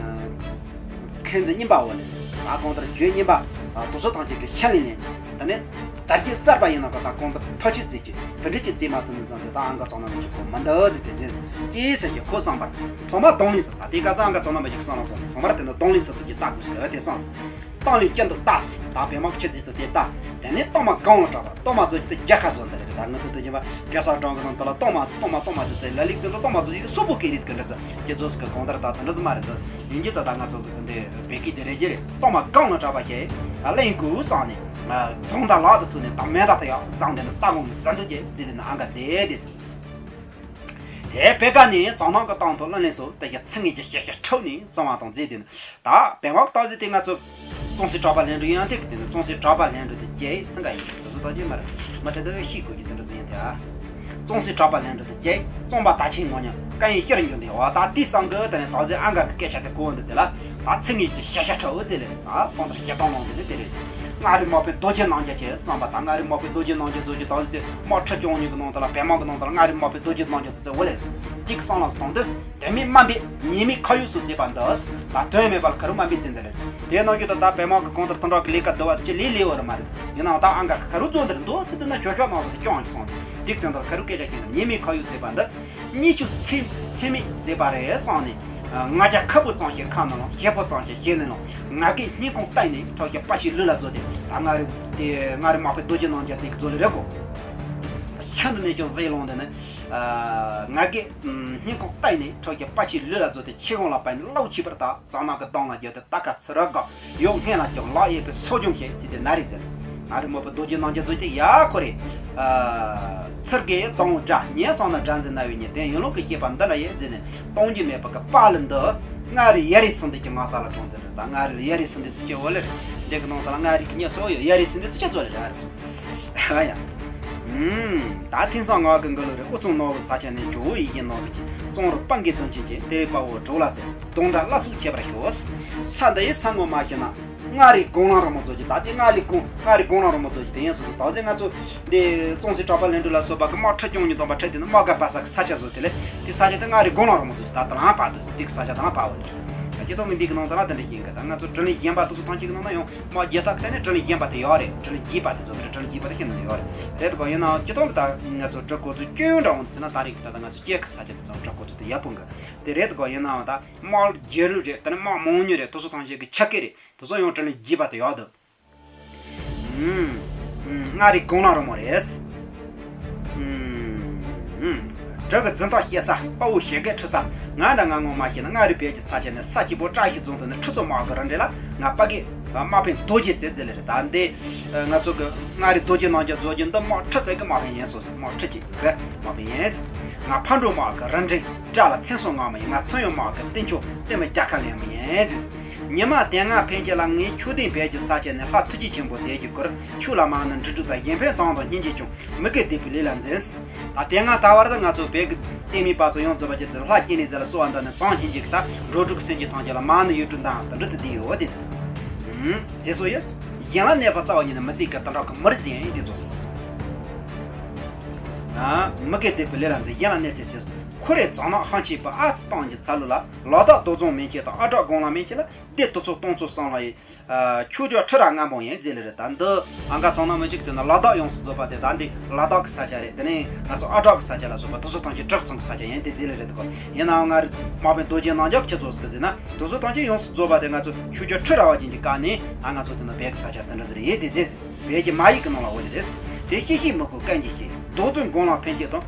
མཁན་ཚེ་རྙིང་པ་འོ་ལེ་ད་གང་ལྟར་རྒྱུ་རྙིང་པ་དུ་ཚོ་ཐམས་ཅད་ཀྱི་ཤ་ལེ་ལེན་ད་ནི། དར་རྒྱས་གསར་པ་ཡིན་ན་ག་ད་གོང་དུ་ཐག་ཆོད་བྱེད་ཀྱི་བུ་འདྲི་གྱི་བྱེད་མ་ཐུབ་ནས་བཟུང་སྟེ་ད་ཨང་ཀ་ཚང་ན་མི་གཅིག་གོ་མི་འདུག་ཟེར་ཏེ་རྗེས་ཀྱི་ཟེར་གྱི་ཁོ་བསམ་པར་ཐོག་མ་གདོང་ལེན་ཟེར་ད་དེ་ག་ས་ཨང་ཀ་ཚང་ན་མི་གཅིག་བསམ་ན་སོང་ཐོག་མར་དེ་ནི་གདོང་ལེན་ཟེར་ཚུལ་གྱི་ལྟ་དགོས་ཟེར་དེ་བསམ་ཟེར། གཏམ་ལས་སྐྱིད་འདུག་ལྟ་ཟེར་ད་བེ་མང་ཁྱི་རྫིས་ཚོ་དེ་ལྟ་དེ་ནས་གཏོར་མ་གང་ལ་གྲགས་པ་གཏོར་མ་ཚོ་གྱི་དེ་རྒྱལ་ཁ་ཚོ་འདི་རེད། ད་ང་ཚོ་དུ་ཅི་མ་རྒྱལ་ས་གྲོང་གི་ནང་དུ་ལ་གཏོར་མ་ཚོ་གཏོར་མ་གཏོར་མ་ཚོ་ཚེ་ལ་ལིག་དེ་ཚོ་གཏོར་མ་ཚོ་ཡི་སོག་པོ་སྐད་རིགས་ཀྱི་འདྲ་ཚོ་ཁྱེད་ཚོ་སི་གི་གང་ལྟར་ད་དེ་འདྲ་ཚོ་མ་རེད་འདུག་ཡིན་གྱི་ད་ལྟ་ང་ཚོ་གི་འདི་བོད་སྐད་དེ་རེད་ཀྱི་རེད། གཏོར་མ་གང་ལ་གྲགས་པ་ཞེས་གླེང་དགོས་བསམ་ནས་རྫོང་དང་ལག་ཏུ་ཐུག་ནས་ད་མེ་ད་ད་ཡག་བཟང་དེ་ནི་ལྟ་ངོ་མི་ཟ་འདུག་ཀྱི་རྩིས་དེ་ནི་ཨང་ག་དེ་དེ་ཟིན། དེ་བེ་ཀ་ནས་གཙང་ནང་གི་སྟེང་དུ་གླུ་ལེན་སོ་དེ་ཞིག་ཚིག་ངན་གྱི་ཤ་ཤ་ཁྲག་ནས་གཙང་བ་དང་རྫས་དེ་ནི་ད་བེ་མག་ཏོག་ཟིག་དེ་ང་ཚོ་གཙང་སེ་གྲགས་པ་ལྷན་གྲུ་ཡང་དེ་གི་དེ་ནི་གཙང་སེ་གྲགས་པ་ལྷན་གྲུ་དེ་རྒྱལ་སྲིད་འགའ་ཡིན་དེ་ཚོ་ད་ཅི་མ་རེད་མ་དེ་ད་ཤེས་དགོས་ཀྱི་དེ་འདྲ་ཟིན་ཡིན་དེ་ཨ། གཙང་སེ་གྲགས་པ་ལྷན་གྲུ་དེ་རྒྱལ་གཙང་པ་ད་ཆེན་ངོ་ཉམས་བཀའ་ཡིན་ཤེར་འགྱུར་འདི་འོ་ད་དེ་བསམ་གི་དེ་ནས་ད་གཟོད་ཨང་ག་གི་སྐད་ཆ་དེ་གོ་འདི་དེ་ལ་ད་ཚིག་ངན་གྱི་ཤ་ཤ་ཁྲག་འོ་ཙེ་ལེ་ད་ཕོང་ལྟར་ཤ་སྟོང་ལོང་དེ་ནི་དེ་རེད། མངའ་རིས་མག་པའི་རྡོ་རྗེ་རྣམ་རྒྱལ་ཆེ་བསམ་པ་ད་མངའ་རིས་མག་པའི་རྡོ་རྗེ་རྣམ་རྒྱལ་ཚོ་གི་ད་གཟོད་དེ་དམག་ཁྲི་སྐྱོང་ཉིན་གི་ནང་དུ་ལ་བེ་མག་གི་ནང་དུ་ལ་མངའ་རིས་མག་པའི་རྡོ་རྗེ་རྣམ་རྒྱལ་ཚོ་ཙེ་འོ་ལེ་ཟེར་གཅིག་གསང་ལ་སྟོང་དུ། དོན་མེད་དམའ་འབེབས་ཉེས་མེད་ཁ་ཡོག་སོགས་མཛད་པ་འདི། ད་དོན་མེད་པར་ཁ་རུ་དམའ་འབེབས་ཚིག་འདི་རེད། དེ་ནང་རྒྱུད་དུ་ད་བེ་མག་གི་གང་ལྟར་དོན་དག་གི་ལས་ཀ་བསྡུ་བ་ཟེར་གྱི་ལས་ལས་བར་མ་རེད། ཡིན་ནའང་ད་ཨང་ག་ཁ་རུ་རྫོགས་འདིར་འདུག་ཚེ་འདི་ན་ཇོ་ཤོག་ནང་སོགས་ཀྱང་སོང་། དེ་དོན་དག་ཁ་རུ་སྐད་ཆ་བཤད་ན་ཉེས་མེད་ཁ་ཡོག་མཛད་པ་འདི། གཉིས་ཆུ་ཚེ་ཚེ་མེད་མཛད་པ་རེད་བསམ་ནས། ང་རྒྱལ་ཁ་ཕོ་གཙང་ཞིང་ཁ་ནང་ལ་ཞེ་ཕོ་གཙང་ཞིང་ཞེ་ནས་ལ་ང་རྒྱལ་སྙིང་ཁོང་བལྟས་ནས་ཁྲག་ཞིང་དཔའ་ཞིང་ལུས་ལ་རྫོགས་ཏེ་ད་ང་རེ་དེ་ང་རེ་མག་པའི་རྡོ་རྗེ་རྣམ་རྒྱལ་དེ་གི་རྫོགས་ལས་རེད་གོ། ཁྱོད་འདི་ནས་ཀྱང་ཟས་ལོང་འདི་ནི། ཨ། ང་གི་སྙིང་ཁོང་བལྟས་ནས་ཁྲོ་ཞིག་པ་ཆེ་ལུས་ལ་བཟོ་སྟེ་ཆེ་གོང་ལ་བལྟས་ནས་བློ་ཆེ་བར་ད་གཙང་ནག་གི་གདོང་ལ་བརྒྱབ་སྟེ་ད་ག་ཚུ་ར་དགའ་ཡོད་སྔན་ལ་ཀྱང་ལག་གཡས་པའི་སྲོག་སྦྱོང་བྱེད་ཅེས་ཏེ་ན་རེ་ཟེར། ང་རི་མོ་པ་རྡོ་རྗེ་རྣམ་རྒྱལ་ཚོ་དེ་ཡ་ཁོ་རེ། ཨ། ཚུར་གི་གདོང་དགྲ་ཉེ་སོང་ན་དགྲ་འཛིན་ན་བའི་ཉེ་དེ་ཡིན་ལུགས་ཀྱི་བཤད་པ་འདི་འདྲ་ཡེ་ཟེར་ནས་གཏོང་རྒྱུ་མེད་པ་གི་དཔའ་ལ་འདི་ང་རི་ཡ་རི་སོང་འདི་ཀྱི་ང་ད་ལ་གྲོང་འདི་རེད། ད་ང་རི་ལ་ཡ་རི་སོང་འདི་ཚུ་ཆེ་བོ་ལེ་རེད། འདི་གི་ནང་ད་ལ་ང་རི་གི་ཉེ་སོ་ཡོད་ཡ་རི་སོང་འདི་ཚུ་ཆེ་ཚོ་ལེ་རེད། ཨ་ཡ། ཨུམ། ད་ཐེངས་སང་ང་གི་འགུལ་ལུགས་རེ་ཨུ་ཚུགས་ནོར་བུ་ས་ཆ་ནས་ཇོ་བོ་ཡིད་བཞིན་ནོར་བུ་གྱི་གཙང་རུ་སྤང་གི་དོན་ཆེན་གྱི་དེ་རིག་པ་བོ་གྲོགས་ལ་ཚེ་གདོང་འདྲ་བླ་སུག་ཁྱད་པར་ཤོག་ས་འདི་ཡི་ས་ངོ་མ་ཤེས་ན་ང་རི་དགོང་ལང་རོ་མོ་ཚོ་གྱི་ད་དེ་ང་རི་དགོང་ང་རི་དགོང་ལང་རོ་མོ་ཚོ་གྱི་དེ་ཡིན་སོ་སོ་ད་ཟེ་ང་ཚོ་འདི་གཙང་སེ་གྲགས་པ་ལྷན་གྲུ་ལ་སོགས་པ་གི་དམག་ཁྲི་སྐྱོང་ཉིན་དང་པ་ཁྲི་དེ་ནི་དམག་ག་པ་ས་གི་ས་ཆ་བཟོ་དེ་ལས་དེ་ས་ཆ་དེ་ང་རི་དགོང་ལང་རོ་མོ་ཚོ་གྱི་ད་ད་ལང་པ་དུ་དེ་གི་ས་ཆ་ད་ལང་པ་བོ་ལ་རེད། ད་ཀྱི་ཏོང་གི་འདི་གི་ནང་ད་ལ་དེ་འདྲ་ཤེས་གི་ད་ང་ཚོ་དྲིན་ལན་གཞན་པ་དུ་སུ་ཐང་ཅིག་གི་ནང་ན་ཡང་། མ་རྒྱལ་ཐག་ཁ་ནས་དྲིན་ལན་བརྒྱན་པ་དེ་ཡོད་རེད། དྲིན་ལན་བརྒྱན་པ་དེ་ཚོ་རེད། དྲིན་ལན་བརྒྱན་པ་དེ་ཤིན་ཏུ་ཡོད་རེད། རེད་དོ་ཡིན་ནའང་སྤྱི་བཏང་གི་ད་ང་ཚོ་སྤྲུལ་སྐུ་ཚོ་སྐྱོན་འདྲ་འོང་ཟེར་ན་ད་རེས་ཀྱི་ད་ལྟ་ང་ཚོ་སྐྱེ་ཁུ་ས་ཆ་དེ་ཚོ་སྤྲུལ་སྐུ་ཚོ་དེ་ཡག་པོ་འགི་དེ་རེད་དོ་ཡིན་ནའང་ད་དམག་རྒྱལ་རུ་རེད། ད་ནི་དམག་མང་ཉུང་རེད། དེ་ཚོ་ཐམས་ཅད་ཀྱི་ཆ་སྐད་རེད། དེ་ཚོ་ཡང་དྲིན་ལན་བརྒྱན་པ་དེ་ཡག་འདུག་ཨུམ། ཨུམ། མངའ་རིས་དགུང་ལང་རོལ་མོ་རེད། ཨུམ། ཨུམ། བྲག་གི་འཛིན་ཐག་བཤད་ས་དཔའ་བོ་ཞལ་གད་འཁྲུ་ས། ང་འདྲ་ང་ངོ་མ་ཤེས་ན་མངའ་རིས་བོད་ཀྱི་ས་ཆ་ནས་ས་སྐྱིད་པོ་བཀྲ་ཤིས་རྫོང་དུ་ནི་ཁྲི་ཚོ་དམག་གི་རུ་འདྲེ་ལ་ང་པ་གི་དམག་དཔོན་རྡོ་རྗེ་ཟེར་ཟེར་ལེ་རེད། ད་འདི་ང་ཚོ་གི་མངའ་རིས་རྡོ་རྗེ་རྣམ་རྒྱལ་རྫོགས་རྒྱུ་འདི་དམག་ཁྲི་ཚོ་གི་དམག་དཔོན་ཡིན་སོ་ཟེར། དམག་ཁྲི་གཅིག་གི་དམག་དཔོན་ཡིན། ང་ཕ་འགྲོ་དམག་གི་རུ་འདྲེ་དགྲ་ལ་མཚན་སྲོག་ངང་མ་ཡིན། ང་ཚོ་ཡོང་དམག་གི་རྟེན་མཆོག་བསྟན་མི་རྒྱལ་ཁ་ལེན་མི་ཡིན་ཟེར། ཉི་མ་དེ་སྔ་ཕན་ཆད་ལ་ངས་ཆོས་ལྡན་བོད་ཀྱི་ས་ཆ་ནས་ལྷ་ཐུགས་རྗེ་ཆེན་པོ་དེ་གི་སྐོར་ཆོས་ལ་མ་ཎི་འབྲི་དྲུག་དང་གཞན་ཕན་གཙང་དང་སྙིང་རྗེ་སྐྱོང་མི་དགེ་སྡིག་པའི་ལས་ལ་འཛེམ། ད་དེ་སྔ་ད་བར་དུ་ང་ཚོ་བོད་ཀྱི་བསྟན་མི་པ་སོ་ཡོངས་རྫོགས་པ་ཅིག་ཏུ་ལྷ་སྐྱེ་གནས་ཟེར་ལ་གསོལ་བ་འདེབས་ནས་གཙང་སྙིང་རྗེ་གི་ད་འགྲོ་དྲུག་སེམས་ཅན་ཐམས་ཅད་ལ་མ་ཎི་ཡོད་དྲུག་འདང་དང་འདྲི་ཚུལ་འདི་ཡོད་དེ་ཟེར་སོ་ཡོད། གཞན་ལ་གནོད་པ་རྩ་བ་ཉིད་ནས་མི་བྱེད་ཀྱི་དེ་འདྲ་གི་མི་རིགས་ཡིན་དེ་ཚོ་ཟེར། མི་དགེ་སྡིག་པའི་ལས་ལ་འཛེམ། གཞན་ལ་གནོད་འཚེ་ཚེ་ཁོ་རེ་གཙང་ནག་ཧང་ཆེ་བ་ཨ་ཙི་བཏང་གི་ཚ་ལུ་ལ། ལ་དྭགས་རྡོ་རྫོང་མན་ཆད་དང་ཨ་བྲག་དགུང་ལང་མན་ཆད་ལ་སྡེ་དུ་ཚོ་སྟོང་ཚོ་གསང་ལ་ཡི། ཆོས་རྒྱལ་ཁྲི་རལ་རྔམ་པོ་ཡིན་ཟེར་ལེ་རེད། ད་འདི་ཨ་ང་ཚང་ན་མི་གཅིག་དེ་ན་ལ་དྭགས་ཡོངས་སུ་རྫོགས་པ་དེ་ད་འདི་ལ་དྭགས་ཀྱི་ས་ཆ་རེད། དེ་ནས་ང་ཚོ་ཨ་བྲག་གི་ས་ཆ་ལ་སོགས་པ་དུ་ཚོ་ཐམས་ཅད་བྲག་ཚང་གི་ས་ཆ་ཡིན་དེ་ཟེར་ལེ་རེད་དགོ། ཡིན་ནའང་ང་རི་དམག་དཔོན་རྡོ་རྗེ་རྣམ་རྒྱལ་ཁྱེད་ཚོ་ཟེར་ཟེར་ན་དུ་ཚོ་ཐམས་ཅད་ཡོངས་སུ་རྫོགས་པ་དེ་ང་ཚོ་ཆོས་རྒྱལ་ཁྲི་རལ་པ་ཅན་གྱི་བཀའ་ནས་ཨ་ང་ཚོ་དེ་ན་བོད་ཀྱི་ས་ཆ་དེ་འདྲ་ཟེར་ཡིན་དེ་ཟེར་ཟེར། བོད་ཀྱི་མ་ཡིག་གི་ནང་ལ་འོ་ནི་རེད། དེ་ཤེས་ཤེས་མི་དགོས་བཀའ་འགྱུར་ཤེས། རྡོ་རྫིང་དགུང་ལང་ཕན་ཆད་དང་།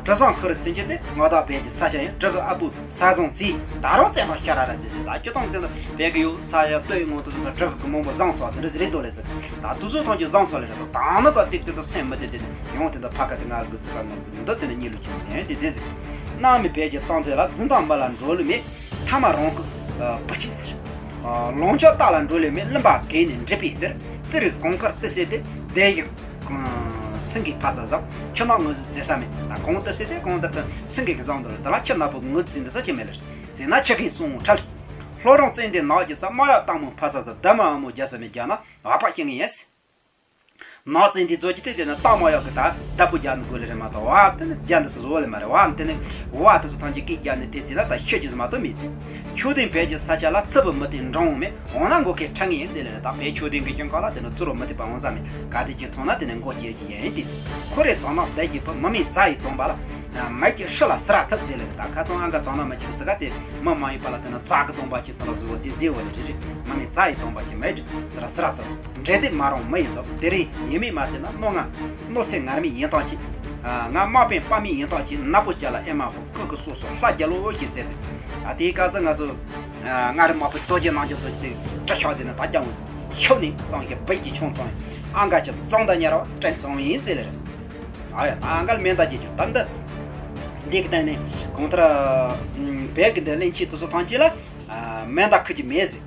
དྲི་བཟང་ཁུ་རུ་ཚིན་ཆད་དེ་མངའ་བདག་བོད་ཀྱི་ས་ཆ་ཡིན། བྲག་གི་ཨ་བུ་ས་བཟང་རྩིས་ད་རུང་བཙན་དང་ཤ་ར་ར་རྩིས་ཟེར། ད་སྤྱི་བཏང་དེ་ནི་བོད་ཀྱི་ཡོད་ས་ཡ་སྟོད་ངོ་དུ་དང་བྲག་གི་མང་པོ་བཟང་ཚོགས་དེ་འདྲ་ཟེར་རེད་དོ་ལས་ཟེར། ད་དུ་ཚོ་ཐམས་ཅད་བཟང་ཚོགས་ལས་རེད་དོ། ད་ནི་བ་ཏིག་ཏིག་ཏུ་སེམས་མི་བདེ་དེ་ནི་ཡོང་དེ་འདྲ་ཕ་ཁ་དེ་ང་དགོས་ཚིག་པ་ངོ་མི་འདུག་དེ་ནི་གཉིད་ལུགས་ཆེན་ཟེར་དེ་རྩིས་ཟེར། གནང་མི་བོད་ཀྱི་གཏམ་དེ་ལ་རྫུན་དང་མི་ལ་འགྲོ་ལུགས་མེད། ཐ་མ་རང་གི་བུ་གཅིག་ཟེར། ལོངས་སྤྱོད་རྟ་ལ་འགྲོ་ལེ་མེད། བླུན་པ་གས་ནས་འདྲིས་པའི་ཟེར། གསེར་རི་གོང་དཀར་ཏི་སེ་དེ་སྡེ་ཡི་སེང་གེ་ཕ་ས་བཟང་ཁྱི་ནག་ངོས་ཟིན་མཛད་ས་མེད། ད་གོང་ཏི་སེ་དེ་གོང་ལྟར་དུ་སེང་གེ་གི་བཟང་དུ་ལ་དེ་ལ་ཁྱི་ནག་པོ་ངོས་འཛིན་དུ་ས་ཅི་མེད་ལེར་ཟེར་ན་ཁྱི་གིན་སོང་ཁྲལ། ལྷོ་རོང་བཙན་དེ་ནག་གི་ཙ་མ་ཡག་སྟག་མོ་ཕ་ས་ཟ་ད་མ་ཨ་མོ་རྒྱ་ས་མེད་རྒྱ་ན་བ་པ་ཤེས་ངེས་ཡིན། ནག་བཙན་དེ་ཚོ་ཅི་སྟེ་དེ་ན་སྟག་མ་ཡག་གི་ད་བདག་པོ་རྒྱག་ནི་དགོས་ལེ་རེད་མ་གཏོགས་བ་དེ་ནི་རྒྱ་འདི་སུ་བཟོ་ལེ་མ་རེད། བ་དེ་ནི་བ་དེ་ཚོ་ཐམས་ཅད་སྐད་རྒྱག་ནི་དེ་ཚེ་ན་ད་ཤི་རྒྱུ་ཟིག་མ་གཏོགས་མེད་ཚེ། ཆོས་ལྡན་བོད་ཀྱི་ས་ཆ་ལ་རྩུབ་པོ་མི་ཐེབས་འགྲང་འོང་མེད། འོང་ན་མགོ་ཁའི་ཁྲག་ངན་ཡིན་ཟེར་ལེ་རེད། ད་བོད་ཆོས་ལྡན་གྱི་ཞིང་ཁ་ལ་དེ་ནི་རྩུབ་པོ་མི་ཐེབས་པ་འོང་ས་མེད། ག་དེ་ཅི་མཐོང་ན་དེ་ནི་མགོ་སྐྱེས་ཀྱི་ཡིན་དེ་ཚེ། ཁོ་རེ་གཙང་ནག་བདག་གི་བུ་མི་མེད་རྩ་ཡི་སྡོམ་པ་ལ། མེད་ཀྱི་ཧྲི་ལ་སི་ར་ཚབ་ཟེར་ལེ་རེད། ད་ཁ་ཚོང་ཨང་ག་གཙང་ནག་མི་གཅིག་གི་ཚིག་ག་དེ་མི་མ་ཡིན་པ་ལ་དེ་ནི་རྩ་གི་སྡོམ་པ་ཅིག་དེ་འདྲ་བཟོ་བོ་དེ་རྫས་བོ་ལེ་རེད་རེད། མི་མེད་རྩ་ཡི་སྡོམ་པ་ཅིག་མེད་ཧྲི་ལ་སི་ར་ཚབ། འདྲེ་སྡེ་མ་རུངས་མི་ཡི་ཟོག་དེ་རིང་ཡིན་མིན་མ་ཚད་ན་རྣོ་ངར་རྣོ་ཚད་ངར་མི་ཡིན་སྟངས་ཀྱིས། ང་དམག་དཔོན་དཔའ་མི་ཡིན་སྟངས་ཀྱིས་ནག་པོ་རྒྱ་ལ་ཨེ་མ་ཧོ་ཀུ་ཀུ་སོ་སོ་ལྷ་རྒྱལ་ལོ་ཞེས་ཟེར་ཏེ། ད་དེའི་སྐབས་སུ་ང་ཚོ་མངའ་རིས་དམག་དཔོན་རྡོ་རྗེ་རྣམ་རྒྱལ་ཚོ་ཅིག་དེ་སྐྲ་ཤོག་དེ་ནི་ད་རྒྱ་འོང་ཟེར་ཤོག་ནི་གཙང་གི་སྦིས་ཀྱི་ཆུང་གཙང་ཨང་ག་ཅིག་གཙང་ད་ཉར་བ་སྤྲིན་གཙང་ཡིན་ཟེར་ལེ་རེད། ཨ་ཡ་ཨང་ག་ལ་མེ་མདའ་རྒྱག་རྒྱུ་ད་འདི་འདི་གི་སྟེང་ནས་གང་ལྟར་བོད་ཀྱི་འདི་གླིང་ཆེན་དེ་ཚོ་ཐམས་ཅད་ལ་མེ་མདའ་འཁུར་རྒྱུ་མེད་ཟེར།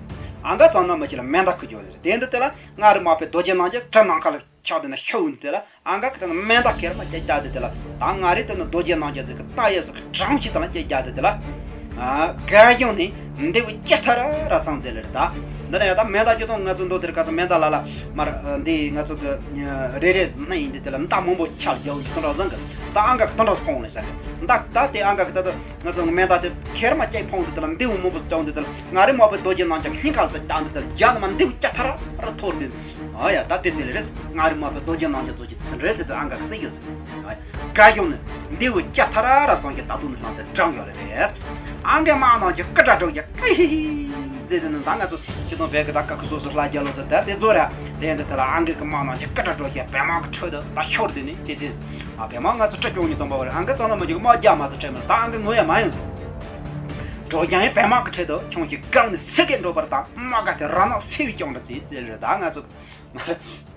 ཨང་ག་གཙང་ནག་མི་ཅིག་ལ་མེ་མདའ་འཁུར་རྒྱུ་ཡོད་ཟེར། དེ་འདི་དེ་ལ་མངའ་རིས་དམག་དཔོན་རྡོ་རྗེ་རྣམ་རྒྱལ་གྲི་ནམ་མཁའ་ལ་ཆགས་དེ་ན་ཤི་འོང་དེ་ལ་ཨང་ག་གི་དེ་ན་མེ་མདའ་ཁེར་མ་སྐད་རྒྱག་དེ་དེ་ལ་ད་མངའ་རིས་དེ་ན་རྡོ་རྗེ་རྣམ་རྒྱལ་ཟེར་གི་རྟ་ཡས་ཟེར་གི་གྲངས་ཅིག་དེ་ལ་སྐད་རྒྱག་དེ་དེ་ལ། རྒད་གཞོན་ནི་འདི་བུ་སྐྱེ་ཐ་ར་ར་ཚང་ཚེ་ལེར་ད། འདི་ན་ཡ་ད་མེ་མདའ་ཅི་དང་ང་ཚོ་འདོད་དེར་ག་ཚོ་མེ་མདའ་ལ་ལ་མར་འདི་ང་ཚོ་གི་རེ་རེ་ན་ཡིན་འདི་དེ་ལ་མདའ་མང་པོ་ཆགས་རྒྱ་བོ་ཅི་དང་འདྲ་བཟང་གི་ད་ཨང་ག་གི་དང་འདྲ་སུ་ཕོང་ལེ་ས་གི་མདའ་ད་དེ་ཨང་ག་གི་ད་ད་ང་ཚོ་མེ་མདའ་དེ་ཁེར་མ་སྐྱེ་ཕོང་འདི་དེ་ལ་འདི་བུ་མང་པོ་སུ་ཅང་འདི་དེ་ལ་མངའ་རིས་དམག་དཔོན་རྡོ་རྗེ་རྣམ་རྒྱལ་སྙིང་ཁ་ལ་ས་ཀྱང་འདི་དེ་ལ་རྒྱ་ནི་མ་འདི་བུ་སྐྱེ་ཐ་ར་ར་ཐོར་དེ། ཨ་ཡ་ད་དེ་ཚེ་ལེ་རེད། མངའ་རིས་དམག་དཔོན་རྡོ་རྗེ་རྣམ་རྒྱལ་ཚོ་ཅི་དེ་འདྲ་ཚེ་དེ་ཨང་ག་གི་སྲིད་ཡོད་ཟེར། རྒད་གཞོན་ནི་འདི་བུ་སྐྱ་ཐ་ར་ར་ཚང་གི་ད་དུང་ནི་ལྷང་དེ་འགྲངས་ཡོད་རེད། ཨང་གའི་དམག་ནང་གི་སྐུ་དྲག་འགྲོ་རྒྱ་ཀི་ཧི་ཧི། རྫས་དེ་ནི་ད་ང་ཚོ་ཁྱེད་དང་བོད་ཀྱི་ད་ཀ་ཁུ་སོ་སོ་ལྷ་རྒྱལ་ལོ་ཚོ་དར་དེ་ཚོ་ར་དེ་འདི་དེ་ལ་ཨང་གི་གི་དམག་ནང་གི་ཀི་ཏྲ་འགྲོ་ཤེས་བལ་དམག་གི་ཁྲོད་དུ་ད་ཤོར་དེ་ནི་ཁྱེད་ཚེ། ཨ་བལ་དམག་ང་ཚོ་སྤྲུལ་སྐྱོང་ཉིད་དང་པོ་རེད། ཨང་གི་ཚང་ལ་མ་གྱུར་དམག་རྒྱ་མ་དང་ཁྲལ་མེད་ད་ཨང་གི་ངོ་ཡ་མ་ཡིན་ཟེར། འགྲོ་རྒྱང་ཡིན་བལ་དམག་གི་ཁྲོད་དུ་ཁྱོང་ཤེས་གང་ནས་སི་གེ་འགྲོ་བར་དང་དམག་ག་དེ་ར་ནག་སེ་བའི་སྐྱོང་འདྲ་ཚེ་ཚེ་རེད། ད་ང་ཚོ་མ་རེད།